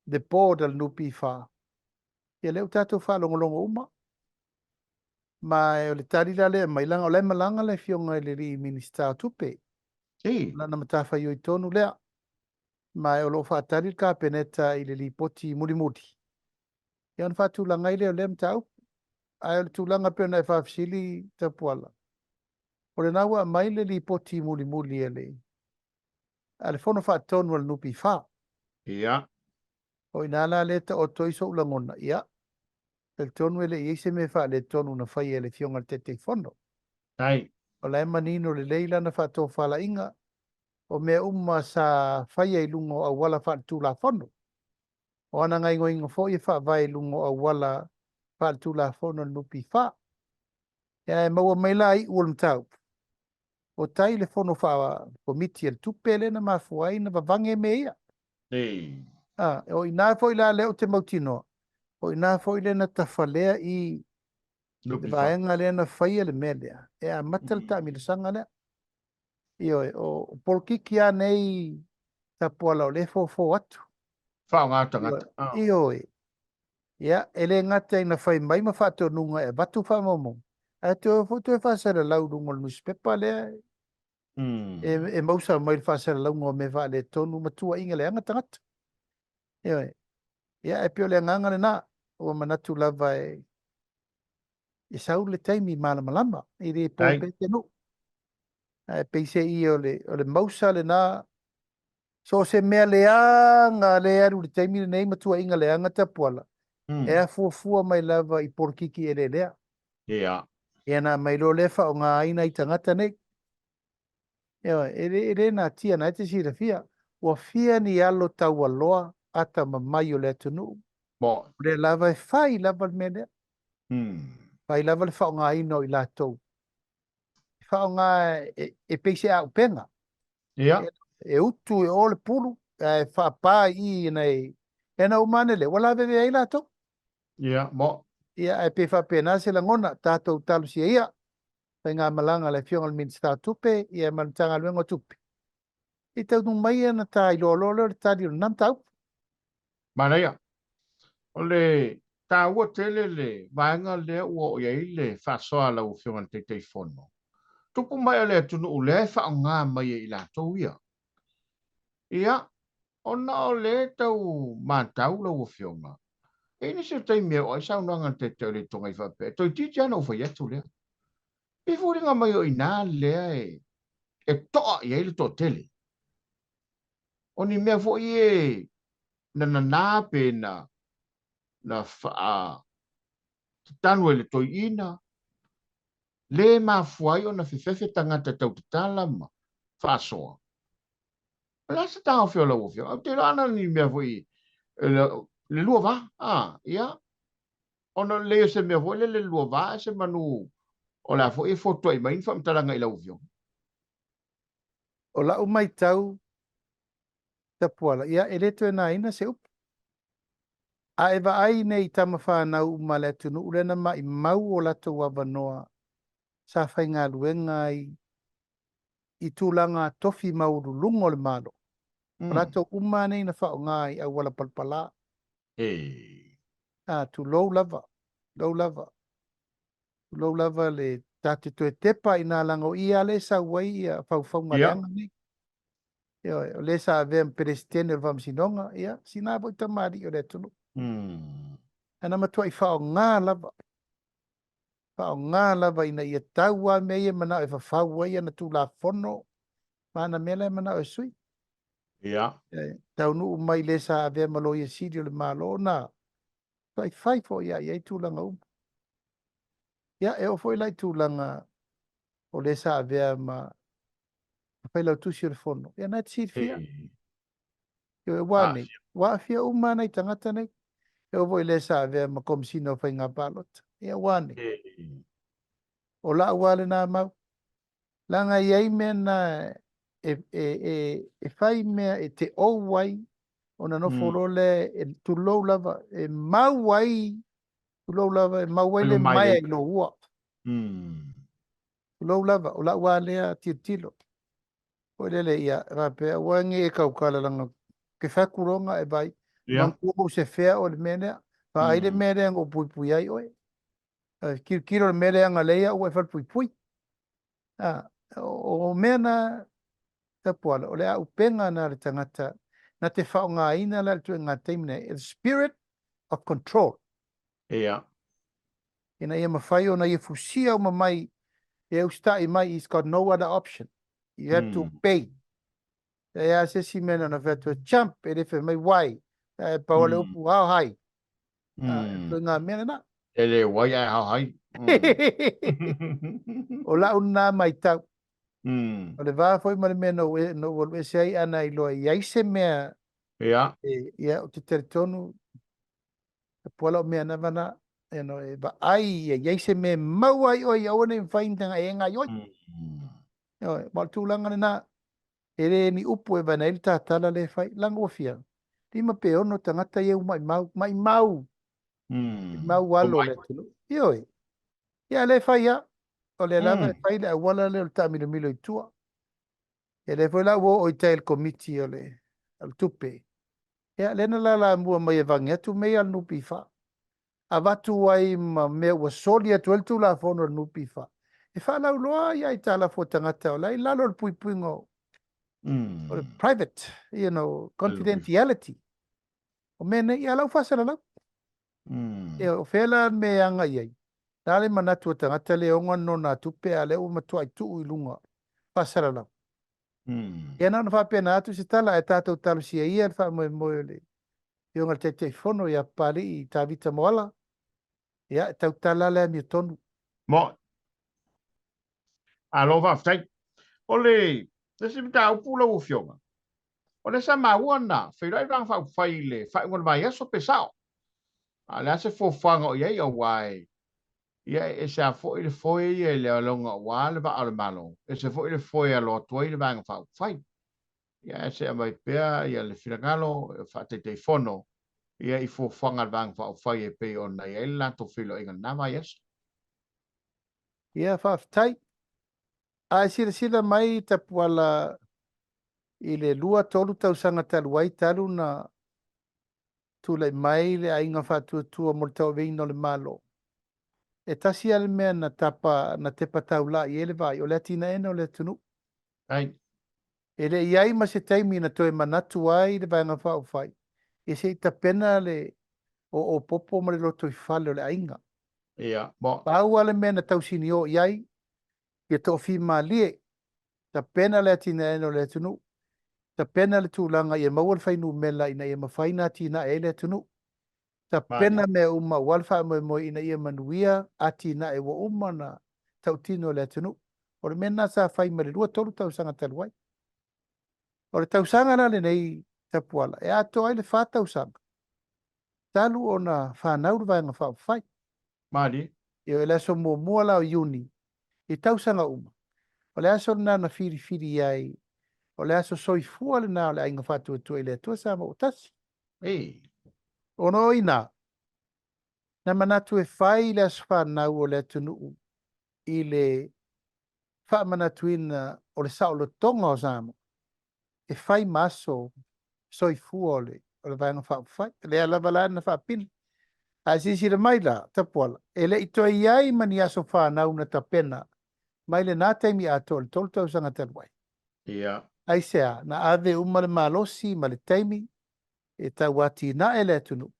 le board a le NPF. Ia lea ua tatou faalogologo uma. Ma o le tali la lea e aumai, leaga o la e malaga le Afioga i le alii Minisita o Tupe. O lana matafaioi tonu lea. Ma o lo o faatali le Kapeneta i le lipoti mulimuli. Ia ona faatulaga ai lea o lea mataupu. Ae o le tulaga e pei ona e faafesili Tapuala, o lena ua aumai le lipoti mulimuli a le a le Fono Faatonu a le NPF. Ia. O i ina la lea e taoto ai sou lagona, ia, talitonu e le i i ai se mea faaletonu na faia e le Afioga i le Taitaifono. Ai. O la e manino lelei lana faatofalaiga, o mea uma sa faia i luga o auala faaletulafono. O ana gaoioiga foi e faavae i luga o auala faaletulafono a le NPF. Ia ae maua mai la iu o le mataupu, o tai le fono faa-komiti a le tupe lea na mafua ai na vavage mea ia. Ei. A, o i ina foi la lea ou te mautinoa, o i ina foi lea na tafalea i le vaega lea na faia le mea lea, e amata le taamilosaga lea. Ioe, o polokiki lava nei Tapuala o lea e fofo atu. Faaaoga tagata. Ioe. Ia, e le gata ina fai mai ma faatonuga e avatu faamaumauga, ae toe o foi toe faasalalau i luga o le nusipepa lea e mausa mai le faasalalauga o mea faaletonu ma tuuaiga leaga tagata. Ioe. Ia, ae pei o le agaga lena, ua manatu lava e e sau le taimi malamalama, e le po pea te nuu. Ae peiseai o le, o le mausa lena, so o se mea leaga lea e alu i le taimi lenei ma tuuaiga leaga Tapuala, e afuafua mai lava i polokiki eleelea. Ia. Ia na aumai loa lea faaaoga ai nai tagata nei. Ioe, e le, e le natia, na e te silafia, ua fia ni alo taualoa atamamai o le atunuu. Mo. O lea lava e fai lava le mea lea. Fai lava le faaaogaina o i latou. E faaaoga e, e pei se aupega. Ia. E, e utu e o le pulu, ae faapa i i nai, e na uma ane lea, ua lavevea ai latou. Ia, mo. Ia, ae pei faapena se lagona, tatou talosia ia, faigamalaga a le Afioga i le Minisita o Tupe, ia ma le Matagaluega o Tupe. I taunuu mai ona ta iloa loa lea o le tali o lena mataupu. Manaia. O le taua tele le vaega lea ua oo i ai le faasoa a lau Afioga i le Taitaifono. Tupu mai o le atunuu lea e faaaoga mai e i latou ia. Ia, ona o lea e tau matau lau Afioga, e i ai nisi o taimi e oo ai saunoaga a le Taitai o le Itu Agai faapea, toeitiiti lava ona ou fai atu lea. E foliga mai o i ina lea e, e toa i ai le toatele. O ni mea foi e na nanā pe na, na faa tatanu e le toeaina, le mafua ai ona fefefe tagata tau tatala ma faasoa. O le a se taofi o lau Afioga? Ou te iloa ana ni mea foi le lua va, a, ia, ona o le lei o se mea foi lele le lua va ae se manu o le a foi e fotuai mai ni faamatalaga i lau Afioga. O lau matau, Tapuala, ia, e le toe naina se upu. A e vaai nei i tama fanau uma a le atunuu lea na maimau o latou avanoa sa faigaluega ai i tulaga tofi maualuluga o le Malo, o latou uma lava nei na faaaoga i auala palapala. A, tulou lava, tulou lava, tulou lava le ta te toe tepa i ina leaga o i lava lea e sau ai faufauga leaga nei. Ioe, o le sa avea ma Peresetene o le Faamasinoga, ia, sina foi tamalii o le atunuu. Ae na matuai faaaoga lava, faaaoga lava ina ia tau lava mea ia e manao e fafau ai ana Tulafono ma ana mea la e manao e sui. E taunuu mai le sa avea ma Loia Sili o le Malo, na matuai fai foi lava i ai tulaga uma. Ia, e oo foi la i tulaga o le sa avea ma Failautusi o le Fono, ia na e te silafia. Ioe, ua nei, ua aafia uma nai tagata nei. E oo foi i le sa avea ma Komesina o Faiga Palota. Ia ua nei. O lau lava lena mau. Leaga e i ai mea na e, e, e, e fai mea e te ou ai, ona nofo loa lea e tulou lava, e mau ai, tulou lava, e mau ai le maea i lou ua. Tulou lava, o lau lava lea tilotilo. Foi lele, ia, faapea, aua ne i e tautala leaga ke fai atu loa ona e vaai, manatua ou se fea oe i le mea lea, vaai le mea lea na ou puipui ai oe. Tilotilo i le mea lea agalei au ua e falepuipui. O mea na, Tapuala, o le auupega na a le tagata na te faaaogaina la i le ituaiga taimi nei, the spirit of control. Ina ia mafai ona ia fusia uma mai e usitai mai, he's got no other option. You have to obey. E a se isi mea na ona fai atu e jump, e le fai mai why. E pau le upu hao hai. E ngā mea lena. E le wai ae hao hai. O lau lena maitau. O le va foi ma le mea na ou alu ese ai ana i loa i ai se mea. E, ia, ou te talitonu, e puala o mea na vana, you know, e vaai ia i ai se mea e maua ai oe ia aua ne i mafai ona e gaoioi. Ioe, ma o le tulaga lena, e le ni upu e vaeane ai le tatala lea e fai, leaga ua fia, 5 pe 6 tagata ia ua maimau, maimau, maimau alo o le atunuu. Ioe, ia lea e fai lava, o lea lava e fai le auala lea o le taamilomilo i tua. Ia lea foi la ua oo i tai i le Komiti o le Tupe, ia lea na lalamua mai e vage atu mea ia a le NPF. Avatu ai ma mea ua soli atu ai le Tulafono a le NPF, e faalauiloa ai aitalafu a tagata o la e i lalo o le puipuiga o le private, you know, confidentiality. O mea nei, ia la ua faasalalau. Ia, o fea la le mea e agai ai? O le a le manatu o tagata lea e ona nona tupe a o lea ua matuai tuu i luga faasalalau. Ia na ona faapena atu se tala ae tatou talosia ia le faamoemoe o le Afioga i le Taitaifono ia Papalii Tavita Moala, ia e tautala le amiotonu. Moe. Malo faafetai. O le isi mataupu lau Afioga, o lea sa maua na feiloai le Vaega Faaupufai i le faaiuga o le vaiaso pe sao. A o le a se fuafuaga o i ai aua e ia e ese lava foi le foe ia i le aloga aua le vaa o le Malo, ese foi le foe e alo atu ai le Vaega Faaupufai. Ia ae se aumai pea ia le finagalo faa-Taitaifono ia i fuafuaga a le Vaega Faaupufai e pei ona i ai le latou feiloaiga i lena vaiaso. Ia, faafetai. A e silasila mai Tapuala i le 2, 3 tausaga talu ai talu na tulai mai le aiga faatuatua mo le tauaveina o le Malo, e tasi lava le mea na tapa, na tepa taulai i ai le vaai, o le atinaeina o le atunuu. Ai. E le i ai ma se taimi na toe manatu ai le Vaega Faaupufai ia se i tapena le oopopo ma le lotoifale o le aiga. Ia, mo. Pau lava le mea na tausinio i ai, ia toafimalie, tapena le atinaeina o le atunuu, tapena le tulaga ia maua le fuainumera ina ia mafai ona atinae ai le atunuu, tapena mea uma aua le faamoemoe ina ia manuia atinae ua uma ona tautino e le atunuu. O le mea lena sa fai mai le 2, 3 tausaga talu ai. O le tausaga la lenei Tapuala, e atoa ai le 4 tausaga talu ona fanau le Vaega Faaupufai. Malie. Ioe, le aso muamua la o Iuni i tausaga uma, o le aso lena na filifili ai, o le aso soifua lena o le Aiga Faatuatua i le Atua Samoa ua Tasi. Ei. Ona o ina, na manatu e fai le aso fanau o le atunuu i le faamanatuina o le saolotoga o Samoa, e fai ma aso soifua o le, o le Vaega Faaupufai. Lea lava la na faapili. Ae silasila mai la, Tapuala, e le i toe i ai ma ni aso fanau na tapena mai lena taimi atoa i le 3 tausaga talu ai. Ia. Aisea? Na ave uma le malosi ma le taimi e tau atinae le atunuu.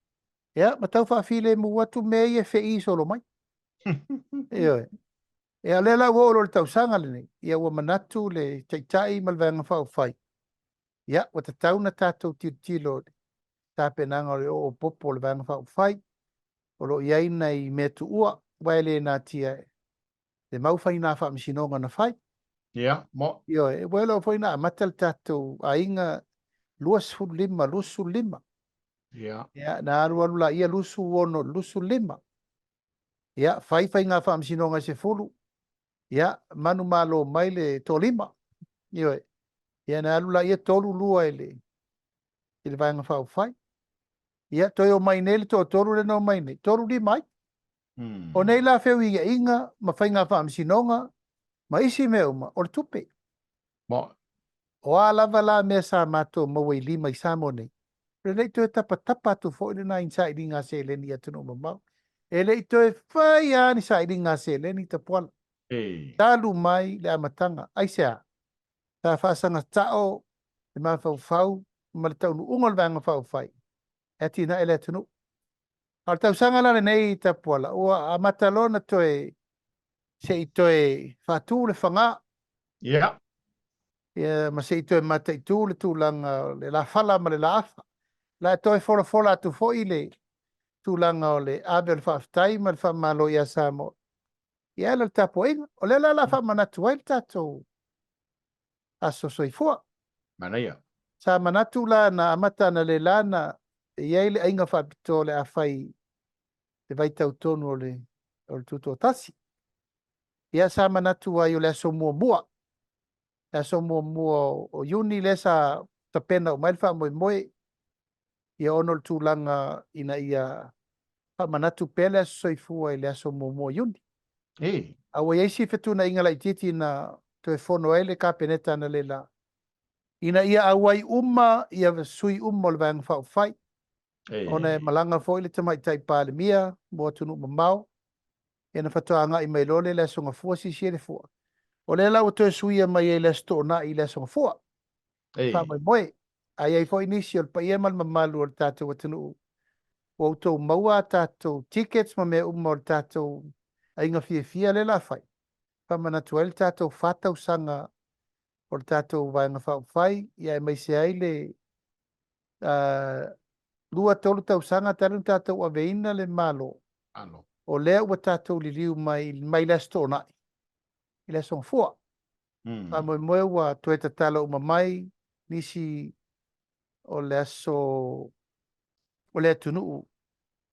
Ia, ma tau faafilemu atu mea ia e feii solo mai. Ioe. Ia, o lea la ua oo loa i le tausaga lenei, ia ua manatu le Taitai ma le Vaega Faaupufai, ia, ua tatau ona tatou tilotilo i le tapenaga o le oopopo o le Vaega Faaupufai, o lo o i ai nai mea tuua, aua e le natia le mau faiga faamasinoga na fai. Ia, mo. Ioe, ua iloa foi na amata le tatou aiga 25, 25. Ia. Ia, na alu alu laia 26, 25. Ia, fai faiga faamasinoga e 10. Ia, manumalo mai le toalima. Ioe. Ia, na alu laia 32 i le i le Vaega Faaupufai. Ia, toe omai nei le toatolu lea na omai nei, 35 ai. O nei la feuiaiga ma faiga faamasinoga ma isi mea uma, o le tupe. Mo. O a lava la mea sa matou maua i lima i Samoa nei, e le i toe tapatapa atu foi lena i ni sailiga a seleni i atunuu mamao. E le i toe fai lava ni sailiga a seleni Tapuala. Talu mai le amataga. Aisea? Sa faasagatao le mafaufau ma le taunuuga o le Vaega Faaupufai e atinae le atunuu. A o le tausaga la lenei Tapuala, ua amata loa ona toe se i toe faatu le faga. Ia. Ia, ma se i toe mataitu le tulaga o le lafala ma le laafa. La e toe folafola atu foi le tulaga o le ave o le faafetai ma le faamalo ia Samoa. Ia ala le tapuaiga. O lea la la faamanatu ai le tatou aso soifua. Manaia. Sa manatu la na amata analeila na i ai le aiga faapitoa o le a fai i le vaitau tonu o le o le tutoatasi. Ia sa manatu ai o le aso muamua, le aso muamua o Iuni lea sa tapena uma ai le faamoemoe, ia ona o le tulaga ina ia faamanatu pea le aso soifua i le aso muamua o Iuni. A ua i ai si fetuunaiga laitiiti na toe fono ai le Kapeneta analeila ina ia auai uma ia sui uma o le Vaega Faaupufai, ona e malaga foi le Tamaitai Palemia mo atunuu mamao, ia na faatoa agai mai loa lea i le Aso Gafua sisi le fua. O lea la ua toe suia mai ai le Aso Toonai i le Aso Gafua. Faamoemoe. A i ai foi nisi o le paia ma le mamalu o le tatou atunuu ua outou maua a tatou tickets ma mea uma o le tatou aiga fiafia lea o le a fai, faamanatu ai le tatou fa tausaga o le tatou Vaega Faaupufai, ia aemaise ai le 2, 3 tausaga talu ona tatou aveina le Malo. O lea ua tatou liliu mai mai le Aso Toonai i le Aso Gafua. Faamoemoe ua toe tatalo uma mai nisi o le aso o le atunuu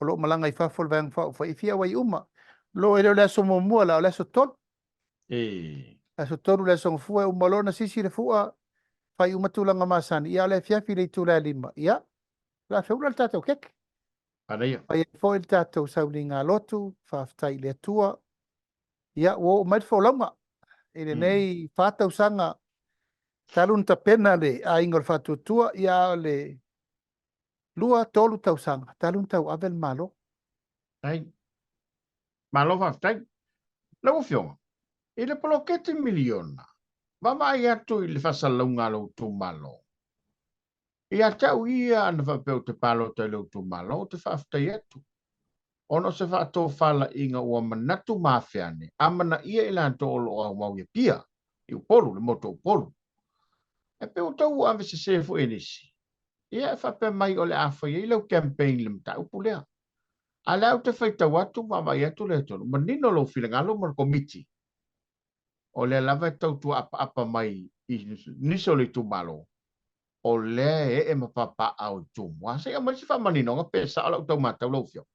o lo o malaga i fafo le Vaega Faaupufai e fia auai uma. Lo e le o le aso muamua la, o le aso 3. Aso 3 le Aso Gafua e uma loa ona sisi le fua, fai uma tulaga masani, ia o le afiafi i le itula e 5, ia, o le a feula le tatou keke. Manaia. Fai ai foi le tatou sauliga lotu, faafetai i le Atua. Ia, ua oo mai le folauga i lenei 4 tausaga talu ona tapena le Aiga o le Faatuatua, ia a o le 2, 3 tausaga talu ona tauave le Malo. Ai. Malo faafetai. Lau Afioga, i le poloketi miliona, vaavaai atu i le faasalalauga a lou itumalo. Ia te au ia ana faapea ou te palota i lou itumalo, ou te faafetai atu. Ona o se faatofalaiga ua manatu ma afe ane, amanaia i latou o lo o aumau i Apia, i Upolu, le motu o Upolu. E pei ua tau ua avesese foi e nisi. Ia e faapea mai o le a fai ai lau campaign i le mataupu lea. A o lea ou te faitau atu ma vaavaai atu le atunuu, manino lou finagalo ma le Komiti, o lea lava e tautua apaapa mai i nisi o le itumalo, o lea e ee ma papaaao i Tumua. Se i aumai se faamaninoga pe sao lau tau matau lau Afioga.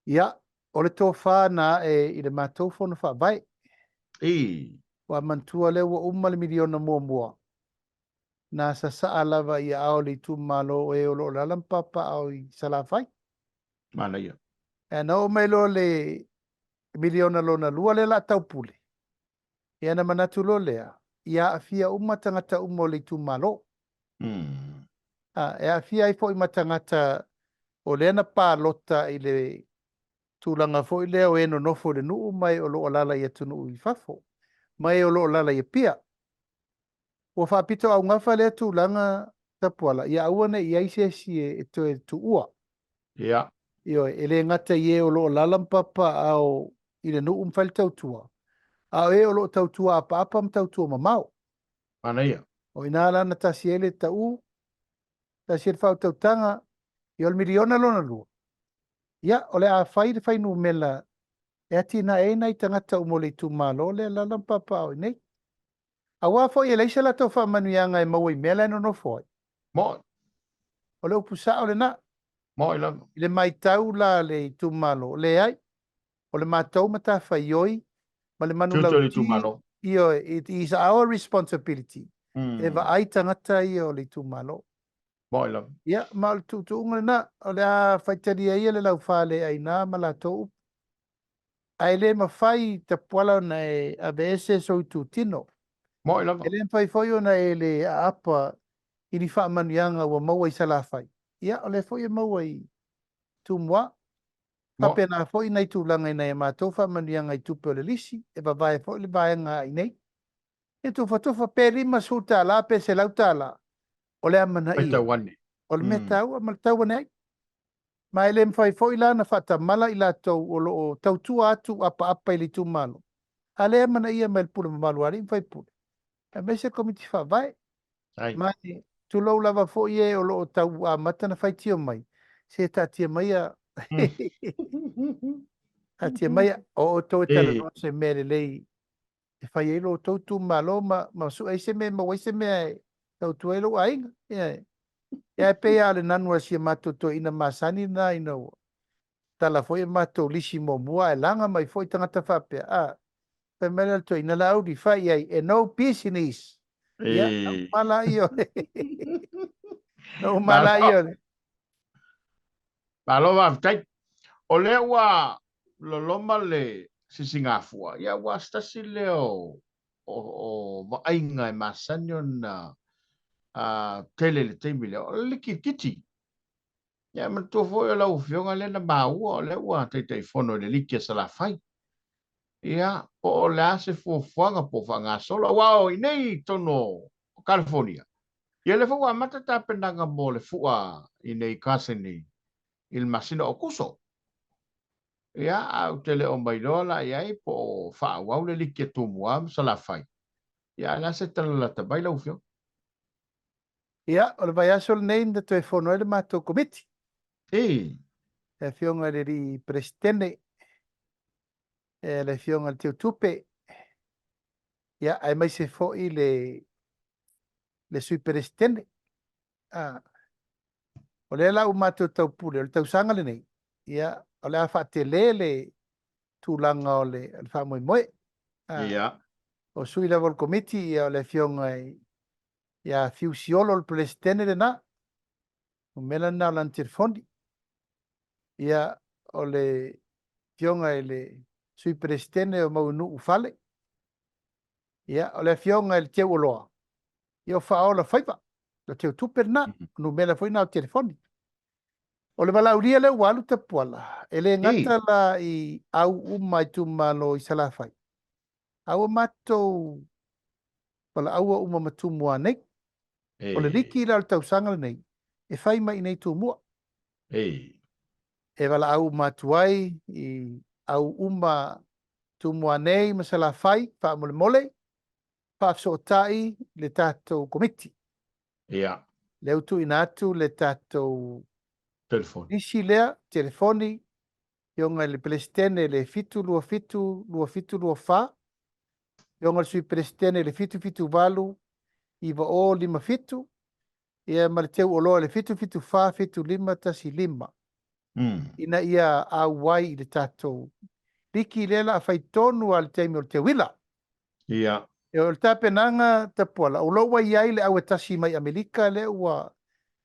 Ia, o le tofa na ae i le matou fono faavae. Ua manatua lea ua uma le miliona muamua. Na sasaa lava i aao o le itumalo o e o lo o alaala ma papaaao i Salafai. Manaia. Ae na oo mai loa le miliona lona lua lea o le a taupule, ia na manatu loa lea, ia aafia uma tagata uma o le itumalo. E aafia ai foi ma tagata o lea na palota i le tulaga foi lea o e nonofo i le nuu ma e o lo o alaala i atunuu i fafo, ma e o lo o alaala i Apia. Ua faapitoaugafa lea tulaga Tapuala, ia aua ne i i ai se isi e toe tuua. Ia. Ioe, e le gata i e o lo o alaala ma papaaao i le nuu ma fai le tautua, a o e o lo o tautua apaapa ma tautua mamao. Manaia. O i ina la na tasi ai le taʻu, tasi ai le faautautaga, ia o le miliona lona lua. Ia, o le a fai le fuainumera e atinae ai nai tagata uma o le itumalo lea e alaala ma papaaao i inei. Aua foi e leai se latou faamanuiaga e maua i mea la e nonofo ai. Moʻi. O le upu sao lena. Moʻi lava. I le matau la a le itumalo, leai. O le matou matafaioi ma le manulauti, ioe, it is our responsibility e vaai tagata ia o le itumalo. Moʻi lava. Ia, ma o le tuutuuga lena, o le a faitalia ia le laufaleaina ma latou upu. Ae le mafai Tapuala ona e aveese sou itutino. Moʻi lava. E le mafai foi ona e le aapa i ni faamanuiaga ua maua i Salafai. Ia, o lea foi e maua i Tumua. Faapena foi nai tulaga i nai a matou faamanuiaga i tupe o le lisi, e vavae foi le vaega i inei. Ia tufatufa pe $50 pe $100, o le amanaia. O le mea taua ma le tau ane ai. Ma e le mafai foi la ona faatamala i latou o lo o tautua atu apaapa i le itumalo, a lea e amanaia mai e le pule mamalu a alii ma faipule, aemaise Komiti Faavae. Ma tulou lava foi e o lo o tau amata ona faitio mai, se taatia maia, taatia maia, o outou e talanoa se mea lelei e fai ai lo outou itumalo ma, ma sue ai se mea e maua ai se mea e tautua ai lou aiga. Ia, ia e pei lava o le nanu a si a matou toeaina masani lena ina ua tala foi a matou lisi muamua ae laga mai foi tagata faapea, a, fai mai lea o le toeaina Laauli, fai i ai, e no business. Ia, na uma laia o le... na uma laia o le... Malo faafetai. O lea ua loloma le sisigafua, ia aua se tasi lea o, o, o vaaiga e masani ona tele i le taimi lea, o le likilikiti. Ia e manatua foi o lau Afioga lea na maua o lea ua Taitaifono i le liki a Salafai. Ia, po o le a se fuafuaga po o faagasolo, aua o i inei i totonu o California, ia lea foi ua amata tapenaga mo le fua i inei i Carson i le masina o Aokuso. Ia, ae ou te le o mailoa la i ai po o faaauau le liki a Tumua ma Salafai. Ia, ae o le a se tala lata mai lau Afioga? Ia, o le vaiaso lenei na toe fono ai le matou Komiti. I. Le Afioga i le Alii Peresetene, le Afioga i le Teutupe, ia, aemaise foi le, le Sui Peresetene. Ah, o lea la ua matou taupule, o le tausaga lenei, ia, o le a faatele le tulaga o le, o le faamoemoe. Ah, ia. O sui lava o le komiti, ia, o le afioga i, ia Fiu Siolo, o le Peresetene lena, numera lena o lana telefoni. Ia, o le afioga i le Sui Peresetene o Mauinuu Fale, ia, o le afioga i le Teuoloa, ia o Faaola Faiva, o Teutupe lena, o numera foi na o telefoni. O le valaaulia lea ua alu Tapuala, e le gata la i au uma itumalo i Salafai, a ua matou valaauina uma ma Tumua nei. O le liki la o le tausaga lenei, e fai mai i inei Tumua. E valaau uma atu ai i au uma Tumua nei ma Salafai, faamolemole, faafesootai le tatou Komiti. Ia. Lea ua tuuina atu le tatou Telefoni. lisi lea, telefoni, Afioga i le Peresetene le 727 2724, Afioga i le Sui Peresetene le 778 9057, ia ma le Teuoloa le 774 7515. Ina ia auai i le tatou liki lea la a fai tonu lava i le taimi o le teuila. Ia. O le tapenaga Tapuala, o lo ua i ai le au e tasi mai Amerika lea ua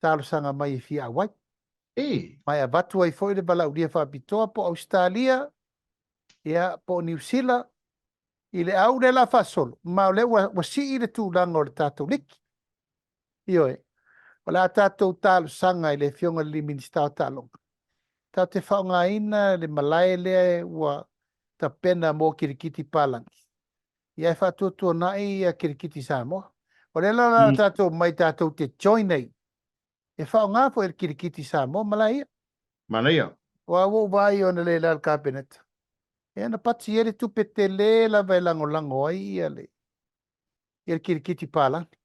talosaga mai e fia auai. E. Ma e avatu ai foi le valaaulia faapitoa po o Ausetalia, ia, po o Niu Sila, i le au lea la faasolo, ma o lea ua, ua sii le tulaga o le tatou liki. Ioe, o le a tatou talosaga i le Afioga i le Minisita o Taaloga, tatou te faaaogaina le malae lea ua tapena mo kirikiti palagi, ia e faatuatuanai ia kirikiti Samoa. O le ala la tatou omai tatou te join ai, e faaaoga foi e le kirikiti Samoa malae ia. Manaia. Aua ua ou vaai ona le la le Kapeneta, ia na pati ai le tupe tele lava e lagolago ai ia le, ia le kirikiti palagi.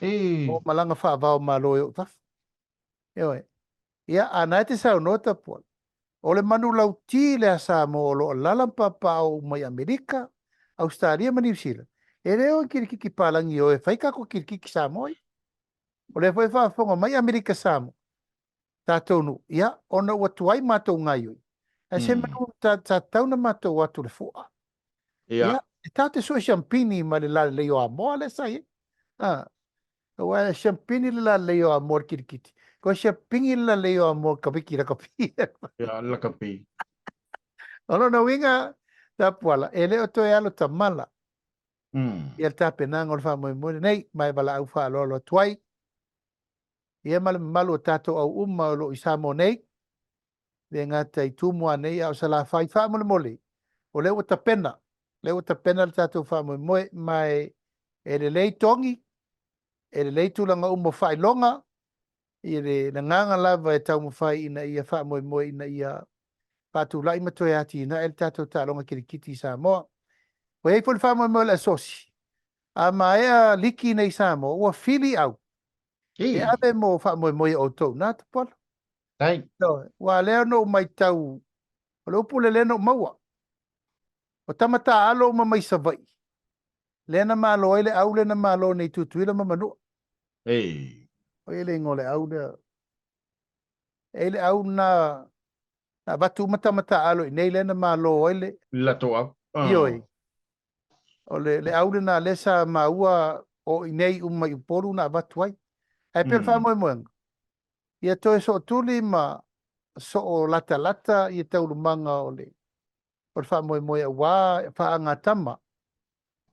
E. O malaga faavao malo e oo i fafo. Ioe. Ia, a na e te saunoa Tapuala, o le manulauti lea a Samoa o lo o alaala ma papaaao uma i Amerika, Ausetalia ma Niu Sila, e le o i kirikiki palagi e o e fai tatou kirikiki Samoa ia. O lea foi e faafofoga mai Amerika Samoa, tatou nuu, ia, ona ua tuai matou gaioi, ae se manu sa tatau ona matou o atu i le fua. Ia. Ia, e tatou te sue siampini ma le lalelei o Amoa lea sa i ai. A, aua e siampini le lalelei o Amoa i le kilikiti, koe siapini le lalelei o Amoa i le kaviki lakapi. Ia, lakapi. O lona uiga, Tapuala, e le o toe alo tamala ia le tapenaga o le faamoemoe lenei, ma e valaau faaaloalo atu ai ia ma le mamalu o tatou au uma o lo o i Samoa nei, le gata i Tumua nei a o Salafai. Faamolemole, o lea ua tapena, lea ua tapena le tatou faamoemoe, ma e, e lelei togi, e lelei tulaga uma o faailoga, i le agaga lava e taumafai ina ia faamoemoe ina ia faatulai ma toe atinae le tatou taaloga kirikiti i Samoa. Ua i ai foi le faamoemoe o le Asosi, a maea liki nei i Samoa, ua fili au e ave mo faamoemoe o outou na Tapuala. Ua lea na ou matau, o le upu lea na ou maua, o tama taaalo uma mai Savaii, lea na malo ai le au lea na malo nei Tutuila ma Manua. O ia le igoa o le au lea. E i le au na na avatu uma tama taaalo i nei lea na malo ai le latou au. Ioe. O le, le au lena lea sa maua o i nei uma i Upolu na avatu ai. Ae pei o le faamoemoega, ia toe sootuli ma soo latalata ia taualumaga o le, o le faamoemoe aua faagatama,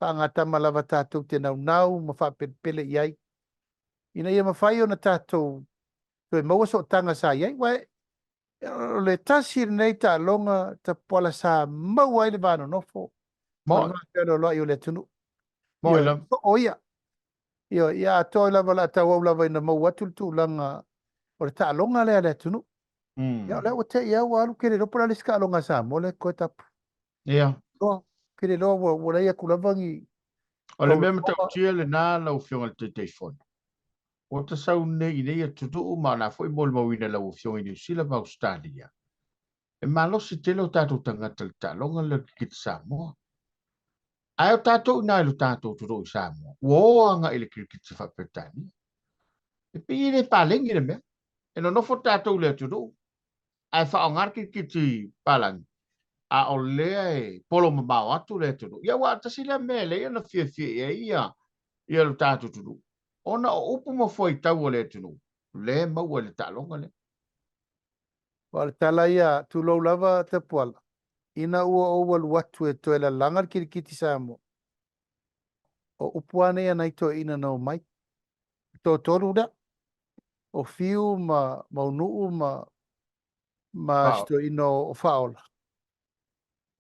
faagatama lava tatou te naunau ma faapelepele i ai, ina ia mafai ona tatou toe maua sootaga sa i ai. Aua o le tasi lenei taaloga tapuala sa maua ai le va nonofo ma le va fealoaloai o le atunuu. Ioe, o ia. Ioe, ia atoa lava o le a tauau lava ina maua atu le tulaga o le taaloga lea a le atunuu. Ia, o lea ua te i lava ua alu kele iloa po o le a le isi taaloga a Samoa lea e totoe tapu. Ia. Loa, kele iloa ua, ua leai atu lava ni O le mea matautia lena lau Afioga i le Taitaifono, ua tasau nei i nei atunuu ma o le a foi molimauina e lau Afioga i Niu Sila ma Ausetalia, e malosi tele o tatou tagata i le taaloga lea o le Kirikiti Samoa. Ae o tatou i ina i lo tatou atunuu i Samoa, ua o agai i le Kirikiti Faa-Peretania. E pei e le paleni le mea. E nonofo tatou i le atunuu, ae faaaoga le kirikiti palagi, a o lea e polo mamao atu le atunuu. Ia aua tasi lea mea e leai ona fiafia i ai ia, ia lo tatou atunuu, ona o upu ma fuaitau a le atunuu, lea e maua i le taaloga lea. Aua o le tala ia, tulou lava Tapuala, ina ua ou alu atu e toe lalaga le kirikiti Samoa, o upu lava nei a nai toeaiina na omai, toatolu lea, o Fiu ma Maunuu ma ma si toeaina o Faaola.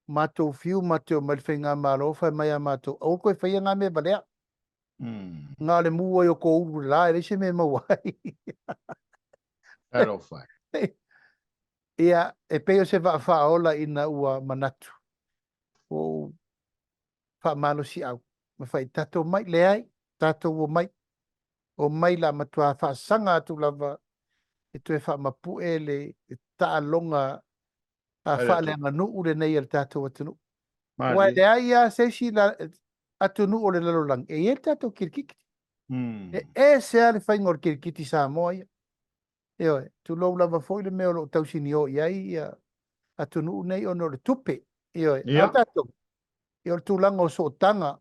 Matou fiu matou omai i le faigamalo fai mai ia matou, aua le toe faia nga mea valea. Nga o le mu ai o ko ulu le la, e leai se mea e maua ai. Talofa. Ia, e pei o se vaa faaola ina ua manatu, ua ou faamalosiau ma fai, tatou omai, leai, tatou omai, omai la matua faasaga atu lava e toe faamapue le taaloga a faaleaganuu lenei a le tatou atunuu. Aua e leai lava se isi atunuu o le lalolagi e i ai le tatou kirikiti. E ese lava le faiga o le kirikiti Samoa ia. Ioe, tulou lava foi le mea o lo o tausinio i ai ia atunuu nei ona o le tupe. Ioe, a o tatou, ia o le tulaga o sootaga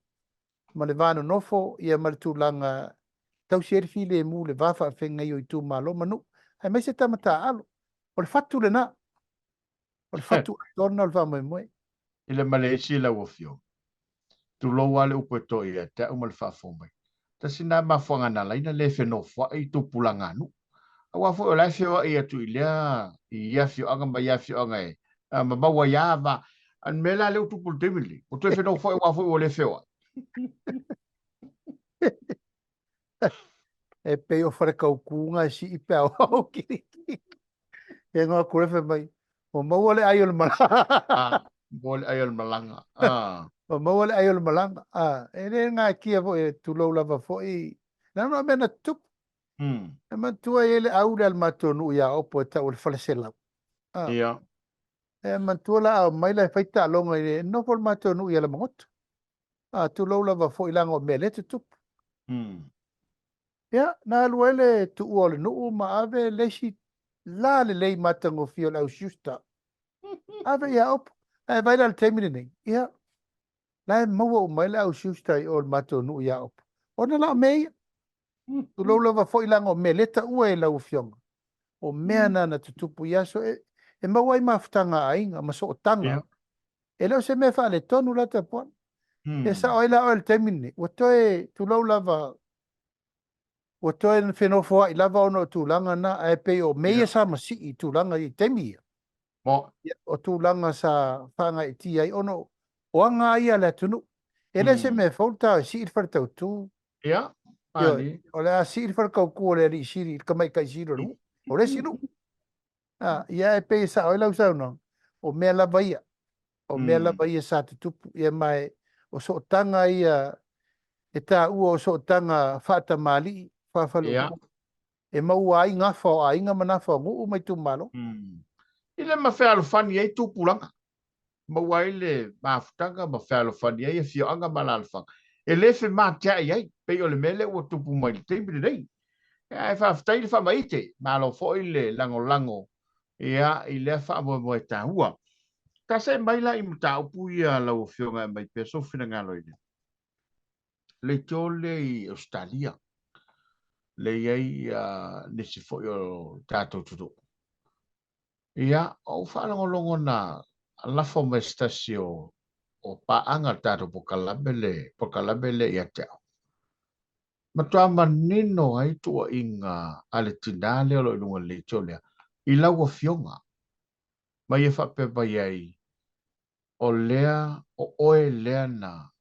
ma le va nonofo, ia ma le tulaga tausi ai le filemu i le va faafeagai o itumalo ma nuu, aemaise tama taaalo. O le fatu lena. O le fatu atoa lena o le faamoemoe. I le Maleisi lau Afioga. Tulou lava le upu e toa ia te au ma le faafofoga mai. Tasi lena mafuaaga na ala ai ona le fenofoai tupulaga a nuu. Aua foi o la e feoai atu i lea, i ia afioaga ma ia afioaga e mamau ai lava va. A o le mea la lea ua tupu i le taimi lenei, ua toe fenofoai aua foi ua le feoai. E pei o Falekaukuga e sii pe a o kiriki. E ngoa kure fai mai, ua maua le ai o le malaga. Ah, maua le ai o le malaga. Ah. Ua maua le ai o le malaga. Ah, e le gaetia foi, e tulou lava foi. Leaga o mea na tutupu. E manatua e i ai le au lea a le matou nuu ia Opo e tau o le Faleselau. Ah. Ia. E manatua la a omai la e fai taaloga i le nofo le matou nuu i Alamagoto. Ah, tulou lava foi leaga o mea lea e tutupu. Ia, na alu ai le tuua o le nuu ma ave le isi la lelei matagofie o le au siusta. Ave ia Opo. Ae vaai la i le taimi lenei. Ia, la e maua uma ai le au siusta i o i le matou nuu ia Opo. Ona la o mea ia. Tulou lava foi leaga o mea lea e taua e lau Afioga. O mea na na tutupu i aso e, e maua ai mafutaga a aiga ma sootaga. Yeah. E le o se mea faaletonu la tapuana. E sao ai la oe i le taimi lenei, ua toe, tulou lava, ua toe fenofoai lava ona o tulaga na, ae pei o mea ia sa masii i tulaga ia i taimi ia. Mo. Ia, o tulaga sa faagaeetia ai ona o aga lava ia a le atunuu. E le o se mea fou le ta e sii le faletautu. Ia, Ioe, mani. o le a sii le faletautu o le alii sili, le tamaitai sili o le nuu, o le isi nuu. Ah, ia e pei e sao ai lau saunoaga, o mea lava ia, o mea lava ia sa tutupu, ia ma e, o sootaga ia e taua o sootaga faatamalii, faafaleupolu, e maua ai gafa o aiga ma nafa o nuu ma itumalo. I le ma fealofani ai tupulaga, maua ai le mafutaga ma fealofani ai afioaga ma alaalafaga, e le femateai ai, pei o le mea lea ua tupu mai i le taimi lenei. Ae faafetai le faamaite, malo foi le lagolago ia i lea faamoemoe taua. Ta see mai la i mataupu ia lau Afioga e aumai pea sou finagalo i le leitio lea i Ausetalia, lea i ai nisi foi o le tatou atunuu. Ia, ou faalogologo na lafo mai se tasi o o paaga le tatou polokalame le polokalame lea ia te au. Matua manino ai tuuaiga a le tinā lea o lo o i luga o le leitio lea i lau afioga ma ia faapea mai ai, O lea, o oe lea na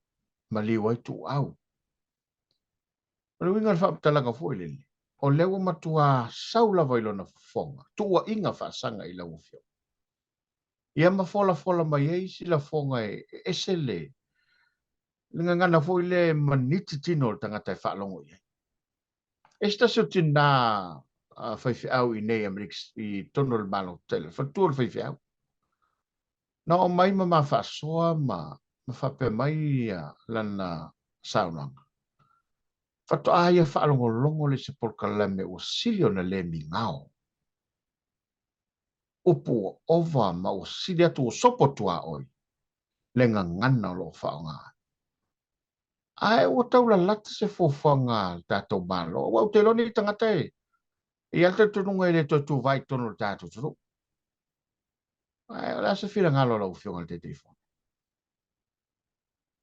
maliu ai tuuau. O le uiga o le faamatalaga foi lele, o lea ua matua sau lava i lona fofoga, tuuaiga faasaga i lau afioga. Ia ma folafola mai ai isi lafoga e ese le le gagana foi lea e maniti tino o le tagata e faalogo i ai. E se tasi o tinā faifeau i nei Amerika i totonu o le Malo Tele, faletua o le faifeau. Na oo mai ma ma faasoa ma ma faapea mai lana saunoaga. Faatoa ia faalogologo le se polokalame ua sili ona le migao. Upu ua ova ma ua sili atu ua sopo tuaoi le gagana o lo o faaaoga ai. Ae ua tau lalata se fuafuaga a le tatou Malo, aua ou te iloa nei tagata e i ai le talitonuga e le toe tuvae i totonu o le tatou atunuu. Ae o le a se finagalo o lau Afioga i le Taitaifono?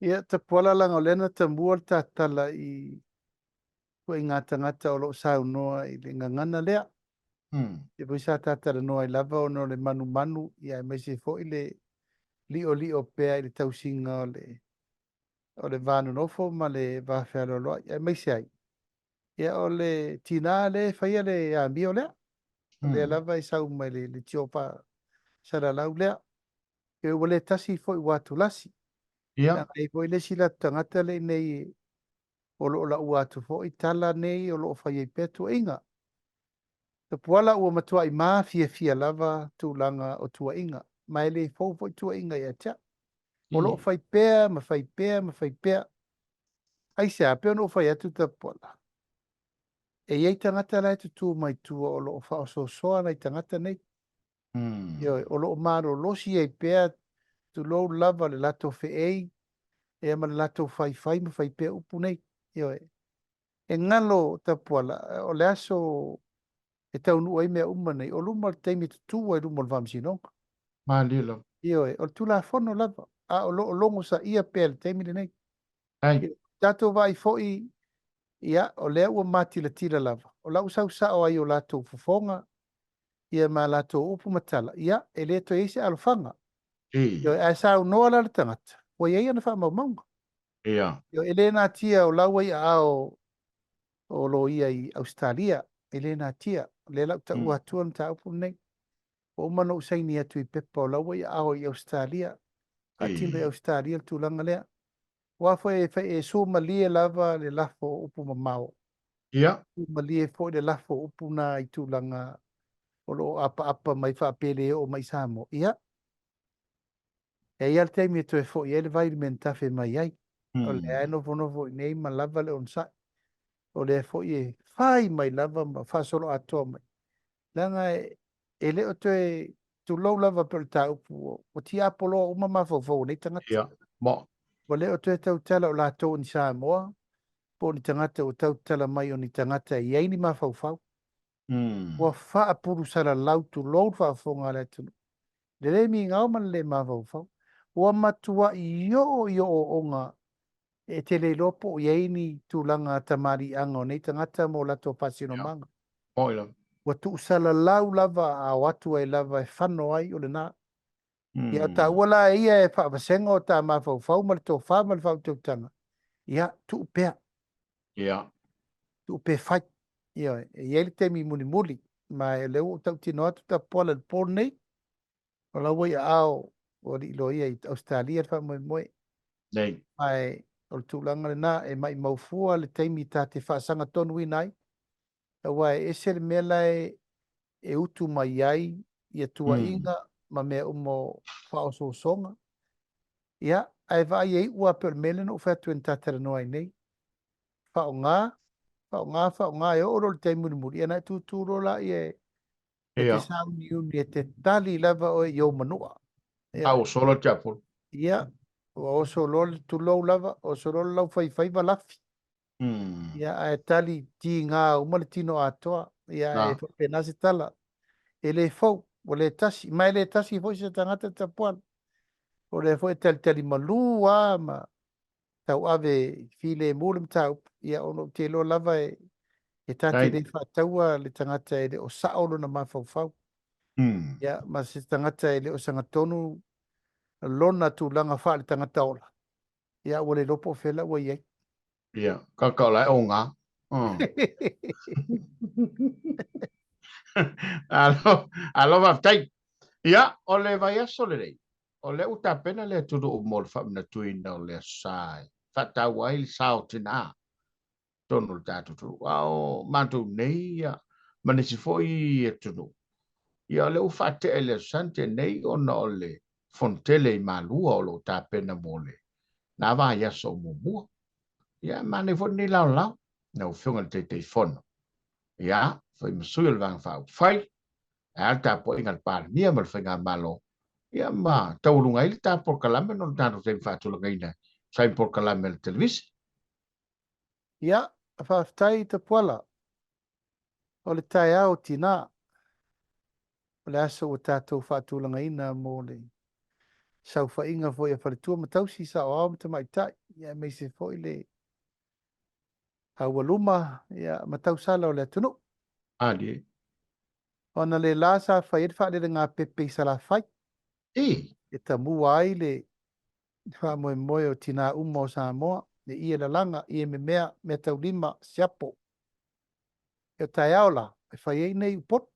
Ia, Tapuala, leaga o lea na tamua le ta tala i ituaiga tagata o lo o saunoa i le gagana lea. Ia foi sa ta talanoa ai lava ona o le manumanu, ia aemaise foi le li'oli'o pea i le tausiga o le o le va nonofo ma le va fealoaloai, aemaise ai, ia o le tinā lea e faia le amio lea. O lea lava e sau mai le le tio faasalalau lea. Ia ua le tasi foi ua atulasi. Ia. Leaga e i ai foi le isi latou tagata lea i inei o lo o laua atu foi tala nei o lo o fai ai pea tuuaiga. Tapuala ua matuai mafiafia lava tulaga o tuuaiga, ma e le fou foi tuuaiga ia te au. O lo o fai pea ma fai pea ma fai pea. Aisea? Pei ona ou fai atu Tapuala, e i ai tagata la e tutū mai tua o lo o faaosoosoa nai tagata nei. Ioe, o lo o malolosi ai pea, tulou lava le latou feei, ia ma le latou faifai ma fai pea upu nei. Ioe. E galo Tapuala, o le aso e taunuu ai mea uma nei, o luma o le taimi e tutū ai luma o le Faamasinoga. Malie lava. Ioe, o le Tulafono lava, a o lo o logosaia pea i le taimi lenei. Ai. Tatou vaai foi, ia, o lea ua matilatila lava, o la ua sau sao ai o latou fofoga, ia ma latou upu ma tala, ia, e le toe i ai se alofaga. Ioe, ae saunoa la le tagata, ua i ai ana faamaumauga. Ia. Ioe, e le natia o la ua i aao. O loia i Ausetalia, e le natia, o lea la ou taua atua le mataupu lenei. Ua uma ona ou saini atu i pepa o la ua i aao i Ausetalia, faatino i Ausetalia le tulaga lea. Aua foi e fai e sua malie lava le lafo o upu mamao. Ia. Sua malie foi le lafo o upu na i tulaga o lo o apaapa mai faapea e le oo mai i Samoa. Ia, e i ai lava le taimi e toe foi ai le vai i le mea na tafe mai ai. O lea e nofonofo i inei ma lava le onosai. O lea foi e fai mai lava ma faasoloatoa mai. Leaga e le o toe tulou lava pei o le taupu ua tiapoloa uma mafaufau o nei tagata. Ia, mo. Ua le o toe tautala o latou o ni Samoa, po o ni tagata ua tautala mai o ni tagata e i ai ni mafaufau. Ua faapulusalalau tulou le faafofoga a le atunuu. Le le migao ma le le mafaufau. Ua matuai oo i ooooga e te le iloa po o i ai ni tulaga tamaliiaga o nei tagata ma o latou faasinomaga. Ua tuusalalau lava a o atu ai lava e fano ai o lena. Ia o taua la e ia e faavasega o ta mafaufau ma le tofa ma le faautautaga, ia tuu pea. Ia. Tuu pea fai. Ioe, e i ai le taimi mulimuli, ma o lea ua ou tautino atu Tapuala i le po lenei, o la ua i aao o alii loia i Ausetalia le faamoemoe. Nei. Ma o le tulaga lena, e maimau fua le taimi ta te faasagatonuina ai, aua e ese le mea la e utu mai ai ia tuuaiga ma mea uma o faaosoosoga. Ia, ae vaai e iu lava pei o le mea lea na ou fai atu ai na ta talanoa ai nei. Faaaoga, faaaoga, faaaoga, e oo loa i le taimi mulimuli, ia ona e tutu loa lea e e te sauniuni, e te tali lava oe i ou manua. A ua sola le tiapolo. Ia, ua oso loa le tulou lava, oso loa le laufaifaiva lafi. Ia, ae tali tiga uma le tino atoa. Ia, e faapena se tala. E le fou, ua le tasi. Ma e le tasi foi se tagata Tapuala. O lea foi e talitali malu lava ma tauave filemu le mataupu, ia ona ou te iloa lava e ta te le faataua le tagata e le o sao lona mafaufau. Ia, ma se tagata e le o sagatonu lona tulaga faale-tagata ola, ia ua le iloa po o fea la ua i ai. Ia, kaka o la e oga. Alo, alo faafetai. Ia, o le vaiaso lenei, O lea ua tapena le atunuu mo le faamanatuina o le Aso Sa e faataua ai le sa o tina i totonu o le tatou atunuu. A o matou nei ia, ma nisi foi atunuu, ia o lea ua faatea i le Aso Sa na tea nei ona o le Fonotele i Malua o lo o tapena mo lena vaiaso o muamua. Ia, e manaia foi lenei laolao, lau Afioga i le Taitaifono, ia, foi ma sui o le Vaega Faaupufai, ae a le tapuaiga a le Palemia ma le Faigamalo, ia ma taualuga ai le ta polokalame no le tatou taimi faatulagaina sa i polokalame a le televise. Ia, faafetai Tapuala. O le taeao tina, o le aso ua tatou faatulagaina mo le saofaiga foi a faletua ma tausi, saoao ma tamaitai, ia aemaise foi le aualuma ia, ma tausala o le atunuu. Malie. O analeila sa fai ai le faalelegāpepe i Salafai. I. E tamua ai le faamoemoe o tinā uma o Samoa, le ie lalaga, ie memea, meataulima, siapo. E o taeao la, e fai ai nei Upolu.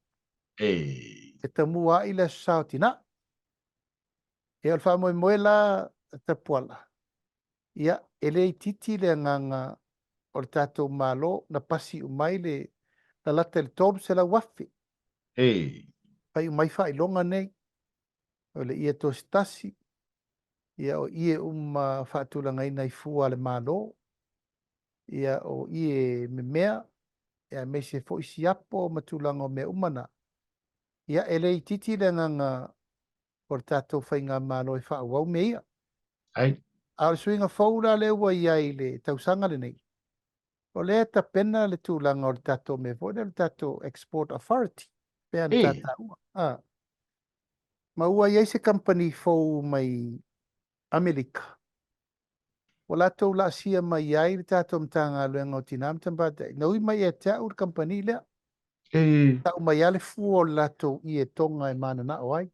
E. E tamua ai le aso sa o tinā. E o le faamoemoe la Tapuala, Ia, e le itiiti le agaga o le tatou Malo na pasi uma ai le lalata i le 300,000. E. Fai uma ai faailoga nei, o le ie tositasi, ia o ie uma faatulagaina i fua a le Malo, ia o ie memea, ia aemaise foi siapo ma tulaga o mea uma na. Ia, e le itiiti le agaga o le tatou faigamalo e faaauau mea ia. Ai. A o le suiga fou la lea ua i ai i le tausaga lenei, o lea e tapena le tulaga o le tatou mea foi lea o le tatou Export Authority, pei ona ta taua. A. Ma ua i ai se kamupani fou mai Amerika, ua latou laasia mai ai le tatou Matagaluega o Tina ma Tamaitai. Na ui mai ia te au le kamupani lea. Tau mai lava le fua o le latou ie toga e mananao ai.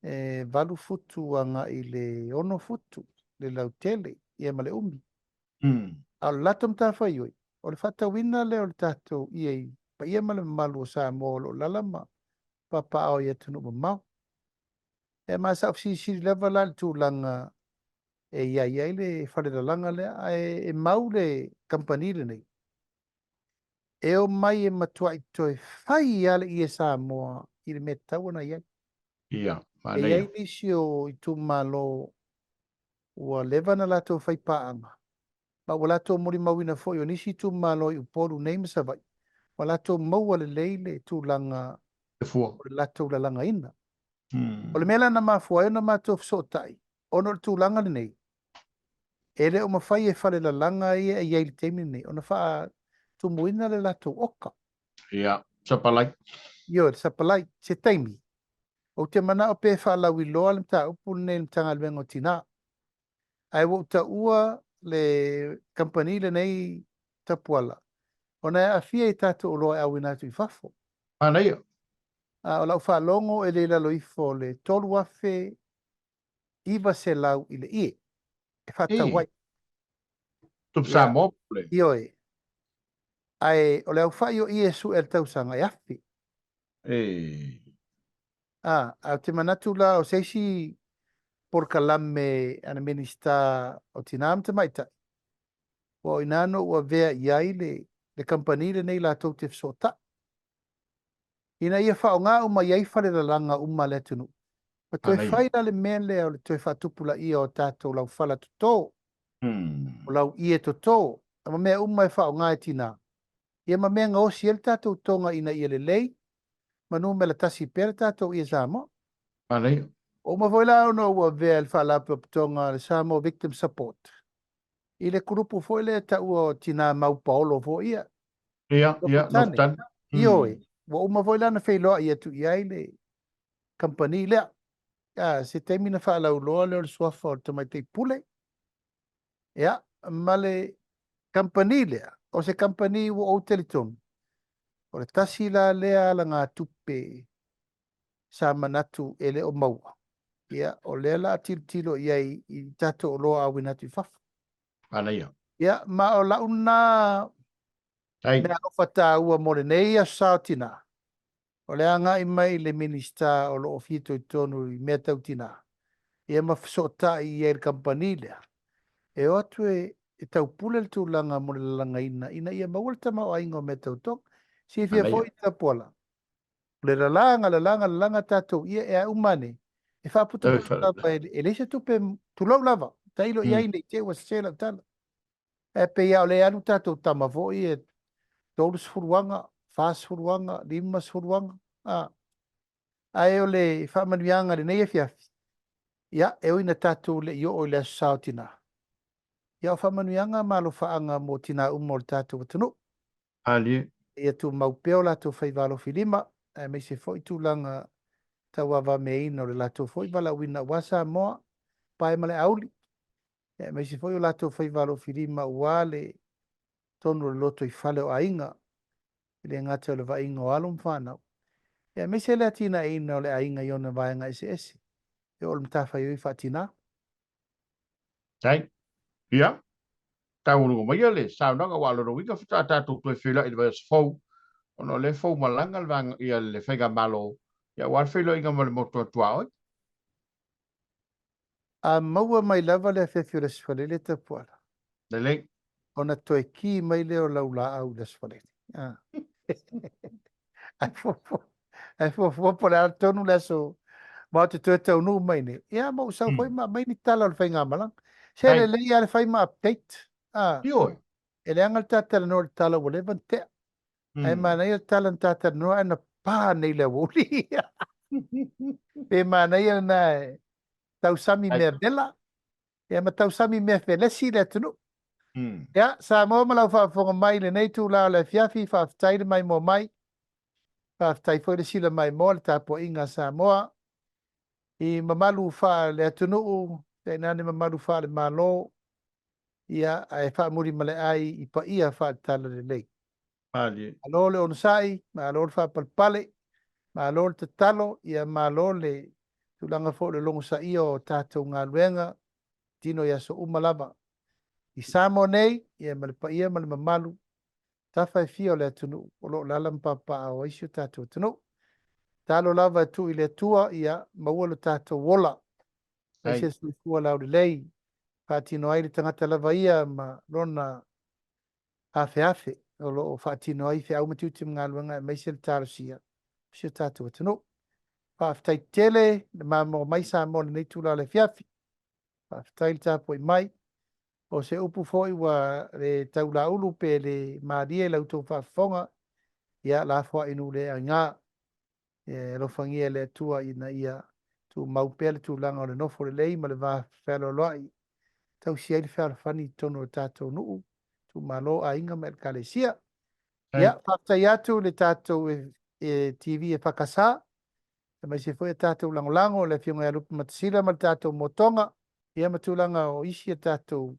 E 8 futu agai i le 6 futu le lautele ia ma le umi. A o le latou matafaioi, O le faatauina lea o le tatou ie i paia ma le mamalu o Samoa o lo o lala ma papaaao i atunuu mamao. E ma sa ou fesilisili lava la i le tulaga e i ai ai le falelalaga lea, ae e mau le kamupani lenei e o mai e matuai toe fai lava le ie Samoa i le mea tatau ona i ai. Ia, E i ai nisi o itumalo ua leva ona latou fai paaga, ma ua latou molimauina foi o nisi itumalo i Upolu nei ma Savaii, ua latou maua lelei le tulaga o le latou lalagaina. O le mea la na mafua ai ona matou fesootai, ona o le tulaga lenei, e le o mafai e falelalaga ia e i ai i le taimi lenei ona faatumuina le latou oka. Ia, sapalai. Ioe, le sapalai. Se taimi, ou te manao pe faalauiloa le mataupu lenei i le Matagaluega o Tina. Ae ua ou taua le kamupani lenei Tapuala, ona e aafia i tatou oloa e auina atu i fafo. Manaia. A o lau faalogo e le i lalo ifo o le 3,900 i le ie e faatau ai. Tupe Samoa po le. Ioe. Ae o le aofai o ie e sue a le tausaga e 1,000. E. A, ae ou te manatu la o se isi polokalame a le Minisita o Tina ma Tamaitai, aua o i ina na ou avea i ai le, le kamupani lenei latou te fesootai, ina ia faaaoga uma i ai falelalaga uma a le atunuu, ma toe fai la le mea lea o le toe faatupulaia o tatou laufala toto, o lau ie toto, ma mea uma e faaaoga e tina, ia ma mea gaosi ai le tatou toga ina ia lelei ma numera tasi pea le tatou ie Samoa. Manaia. Ua uma foi la ona ou avea i le Faalapotopotoga a le Samoa Victim Support i le kulupu foi lea e taua o Tina Mau Paolo foi ia. Ia, ia, Nofo Tane. Ioe, ua uma foi la ona feiloai atu i ai le kamupani lea. A, se taimi na faalauiloa lea o le suafa o le Tamaitai Pule, ia, ma le kamupani lea, o se kamupani ua ou talitonu, o le tasi la lea alagatupe sa manatu e le o maua, ia, o lea la a tilotilo i ai i tatou oloa auina atu i fafo. Manaia. Ia, ma o lau lena mea alofa taua mo lenei Aso Sa o Tina, o le agai mai i le Minisita o lo o fitoitonu i mea tau tina, ia ma fesootai i ai i le kamupani lea, e o atu e taupule le tulaga mo le lalagaina ina ia maua le tamaoaiga o mea tau toga. Silafia foi Tapuala, o le lalaga, lalaga, lalaga tatou ia e a uma ane, e faaputuputu lava e leai se tupe, tulou lava, tailo i ai ne i te i ua sese lau tala. Ae pei lava o lea e alu tatou tama foi e 30 aga, 40 aga, 50 aga, a. Ae o le faamanuiaga i lenei afiafi, ia, e ui ina tatou le i oo i le Aso Sa o Tina, ia o faamanuiaga ma alofaaga mo tina uma o le tatou atunuu. Malie. Ia tumau pea o latou faiva alofilima, aemaise foi tulaga tauavameaina o le latou foi valaauina aua Samoa, pae ma le auli, aemaise foi o latou faiva alofilima aua le tonu o le lotoifale o aiga, e le gata o le vaaiga o alo ma fanau, aemaise le atinaeina o le aiga i ona vaega eseese, e oo i le matafaioi faatina. Tai. Ia, taualuga maia le saunoaga aua o lona uiga faatoa tatou toe feiloai i le vaiaso fou ona o lea e fou malaga le vaega ia le faigamalo ia aua le feiloaiga ma le motu a tuaoi. A maua mai lava le afiafi o le Aso Faraile Tapuala. Lelei. Ona toe ki mai lea o lau laau i le Aso Faraile. Ah. Ae fuafua, ae fuafua po o le a tonu le aso ma ou te toe taunuu mai nei. Ia, ma ou sau foi ma aumai ni tala o le faigamalaga. Se lelei lava le fai ma update. Ah. Ioe. E leaga le ta talanoa i le tala ua leva ona tea. Ae manaia le tala na ta talanoa ae na pa nei le aoauli. Pe manaia lena e tausami mea vela, ia ma tausami mea felesi le atunuu. Ia, Samoa ma lau faafofoga mai i lenei itula o le afiafi, faafetai le maimoa mai, faafetai foi le sila maimoa le tapuaiga a Samoa i mamalu faale-atunuu, tainane mamalu faale-Malo, ia, ae faamuli ma le ai i paia faale-Talalelei. Malie. Malo le onosai, malo le faapalepale, malo le tatalo, ia malo le tulaga foi o le logosaia o tatou galuega tino i aso uma lava. I Samoa nei, ia ma le paia ma le mamalu tafa e fia o le atunuu o lo o alaala ma papaaao ai si o tatou atunuu. Tatalo lava e tuu i le Atua ia maua lo tatou ola, aemaise le soifua laulelei, faatino ai le tagata lava ia ma lona afeafe o lo o faatino ai feau ma tiute ma galuega aemaise le talosia o si o tatou atunuu. Faafetai tele le mamoa mai Samoa i lenei itula o le afiafi. Faafetai le tapuai mai. O se upu foi ua le taulaulu pe le malie i la outou faafofoga, ia lafoai i nuu le aiga. E alofagia e le Atua ina ia tumau pea le tulaga o le nofo lelei ma le va fealoaloai, tausi ai le fealofani i totonu o le tatou nuu, itumalo, aiga ma ekalesia. Ia, faafetai atu i le tatou TV e FKS, aemaise foi a tatou lagolago, le Afioga ia Lupe Matasila ma le tatou Motoga, ia ma tulaga o isi a tatou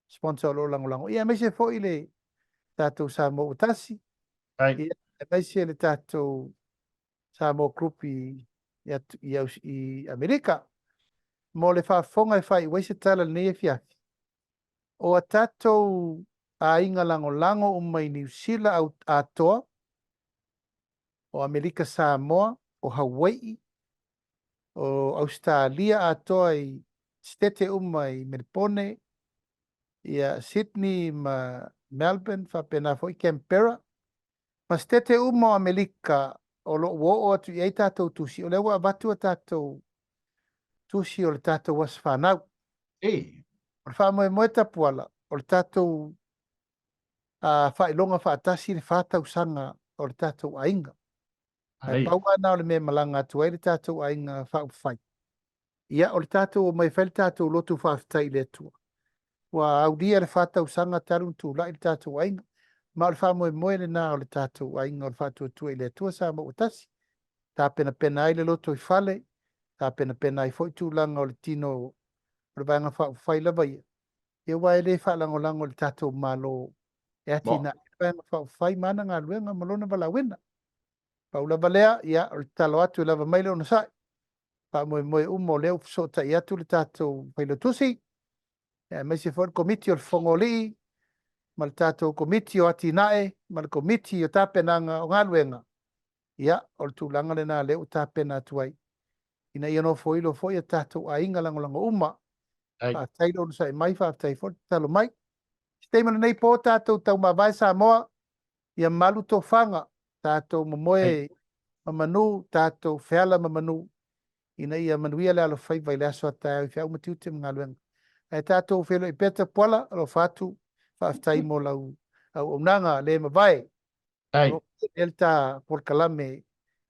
sponsor o lo o lagolago, ia aemaise foi le tatou Samoa Ua Tasi, ia aemaise le tatou Samoa Group i, i, i, i Amerika. Mo le faafofoga e faaiu ai se tala i lenei afiafi, o a tatou aiga lagolago uma i Niu Sila atoa, o Amerika Samoa, o Hawai'i, o Ausetalia atoa i Setete uma i Melepone, ia Sydney ma Melbourne, faapena foi Canberra, ma Setete uma o Amerika o lo o ua oo atu i ai tatou tusi, o lea ua avatu a tatou tusi o le tatou aso fanau. Ei. O le faamoemoe Tapuala, o le tatou a faailoga faatasi le fa tausaga o le tatou aiga. Ae pau lava na o le mea e malaga atu ai le tatou aiga faaupufai. Ia, o le tatou omai e fai le tatou lotu faafetai i le Atua. Ua aulia le fa tausaga talu ona tulai le tatou aiga. Ma o le faamoemoe lena o le tatou aiga o le faatuatua i le Atua Samoa ua tasi. Tapenapena ai le loto i fale, tapenapena ai foi tulaga o le tino o le Vaega Faaupufai lava ia. Ia aua e le faalagolago i le tatou Malo e atinae le Vaega Faaupufai ma ana galuega ma lona valaauina. Pau lava lea, ia, o le tatalo atu e lava mai le onosai. Faamoemoe uma o lea ua fesootai atu le tatou Failautusi, aemaise foi le Komiti o le Fofoga o Alii, ma le tatou Komiti o Atinae, ma le Komiti o Tapenaga o Galuega. Ia, o le tulaga lena lea ua tapena atu ai, ina ia nofoilo foi a tatou aiga lagolago uma. Faafetai le onosai mai, faafetai foi le tatalo mai. Se taimi o lenei po tatou taumavae Samoa, ia malu tofaga, tatou momoe ma manu, tatou feala ma manu, ina ia manuia le alofaiva i le aso a taeao i feau ma tiute ma galuega. Ae tatou feiloai pea Tapuala, alofa atu, faafetai mo lau auaunaga le mavae. O lo o le ta polokalame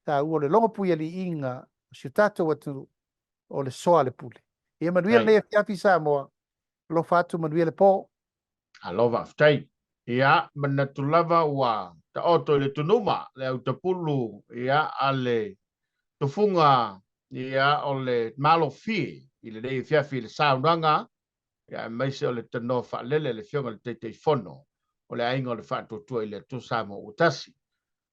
taua o le logopuialiiga o si o tatou atunuu o le soa a le pule. Ia manuia lenei afiafi Samoa, alofa atu manuia le po. Alo faafetai. Ia, manatu lava ua taoto i le tunuma le autapulu ia a le tufuga ia o le malofie i lenei afiafi i le saunoaga ia aemaise o le tanoa faalele a le Afioga i le Taitaifono o le Aiga o le Faatuatua i le Atua Samoa ua Tasi,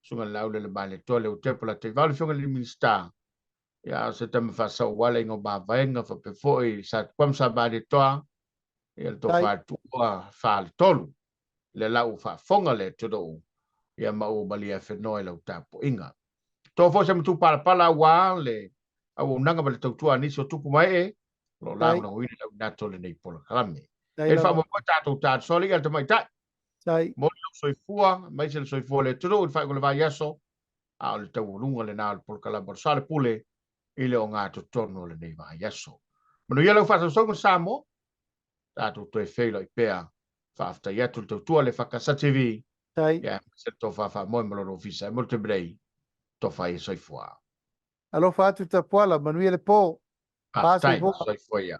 Susuga i le Laulele Malietoa Leautepa Lataivao, le Afioga i le Minisita, ia o se tama faasau aua le Aiga o Mavaega faapea foi Sa Tupuama Sa Malietoa, ia le Tofa Tuua Faletolu, le la ua faafofoga le atunuu ia ma ua malie afenoa i lau tapuaiga. To foi se matupalapala aua le auaunaga ma le tautua a nisi o tupu ma ee o lo o lagolagoina le auinato o lenei polokalame. E faamoemoe tatou talasoli ia le tamaitai. Moli lou soifua, aemaise le soifua o le atunuu i le faaiuga o le vaiaso, a o le taualuga lena o le polokalame o le Soalepule i le ogatotonu o lenei vaiaso. Manuia lau faasausauga Samoa, tatou toe feiloai pea. Faafetai atu le tautua le FKS TV. Ia, aemaise le tofa faamoe ma lona ofisa. E mo le taimi nei, tofa ia soifua. Alofa atu Tapuala, manuia le po. Faafetai, soifua ia.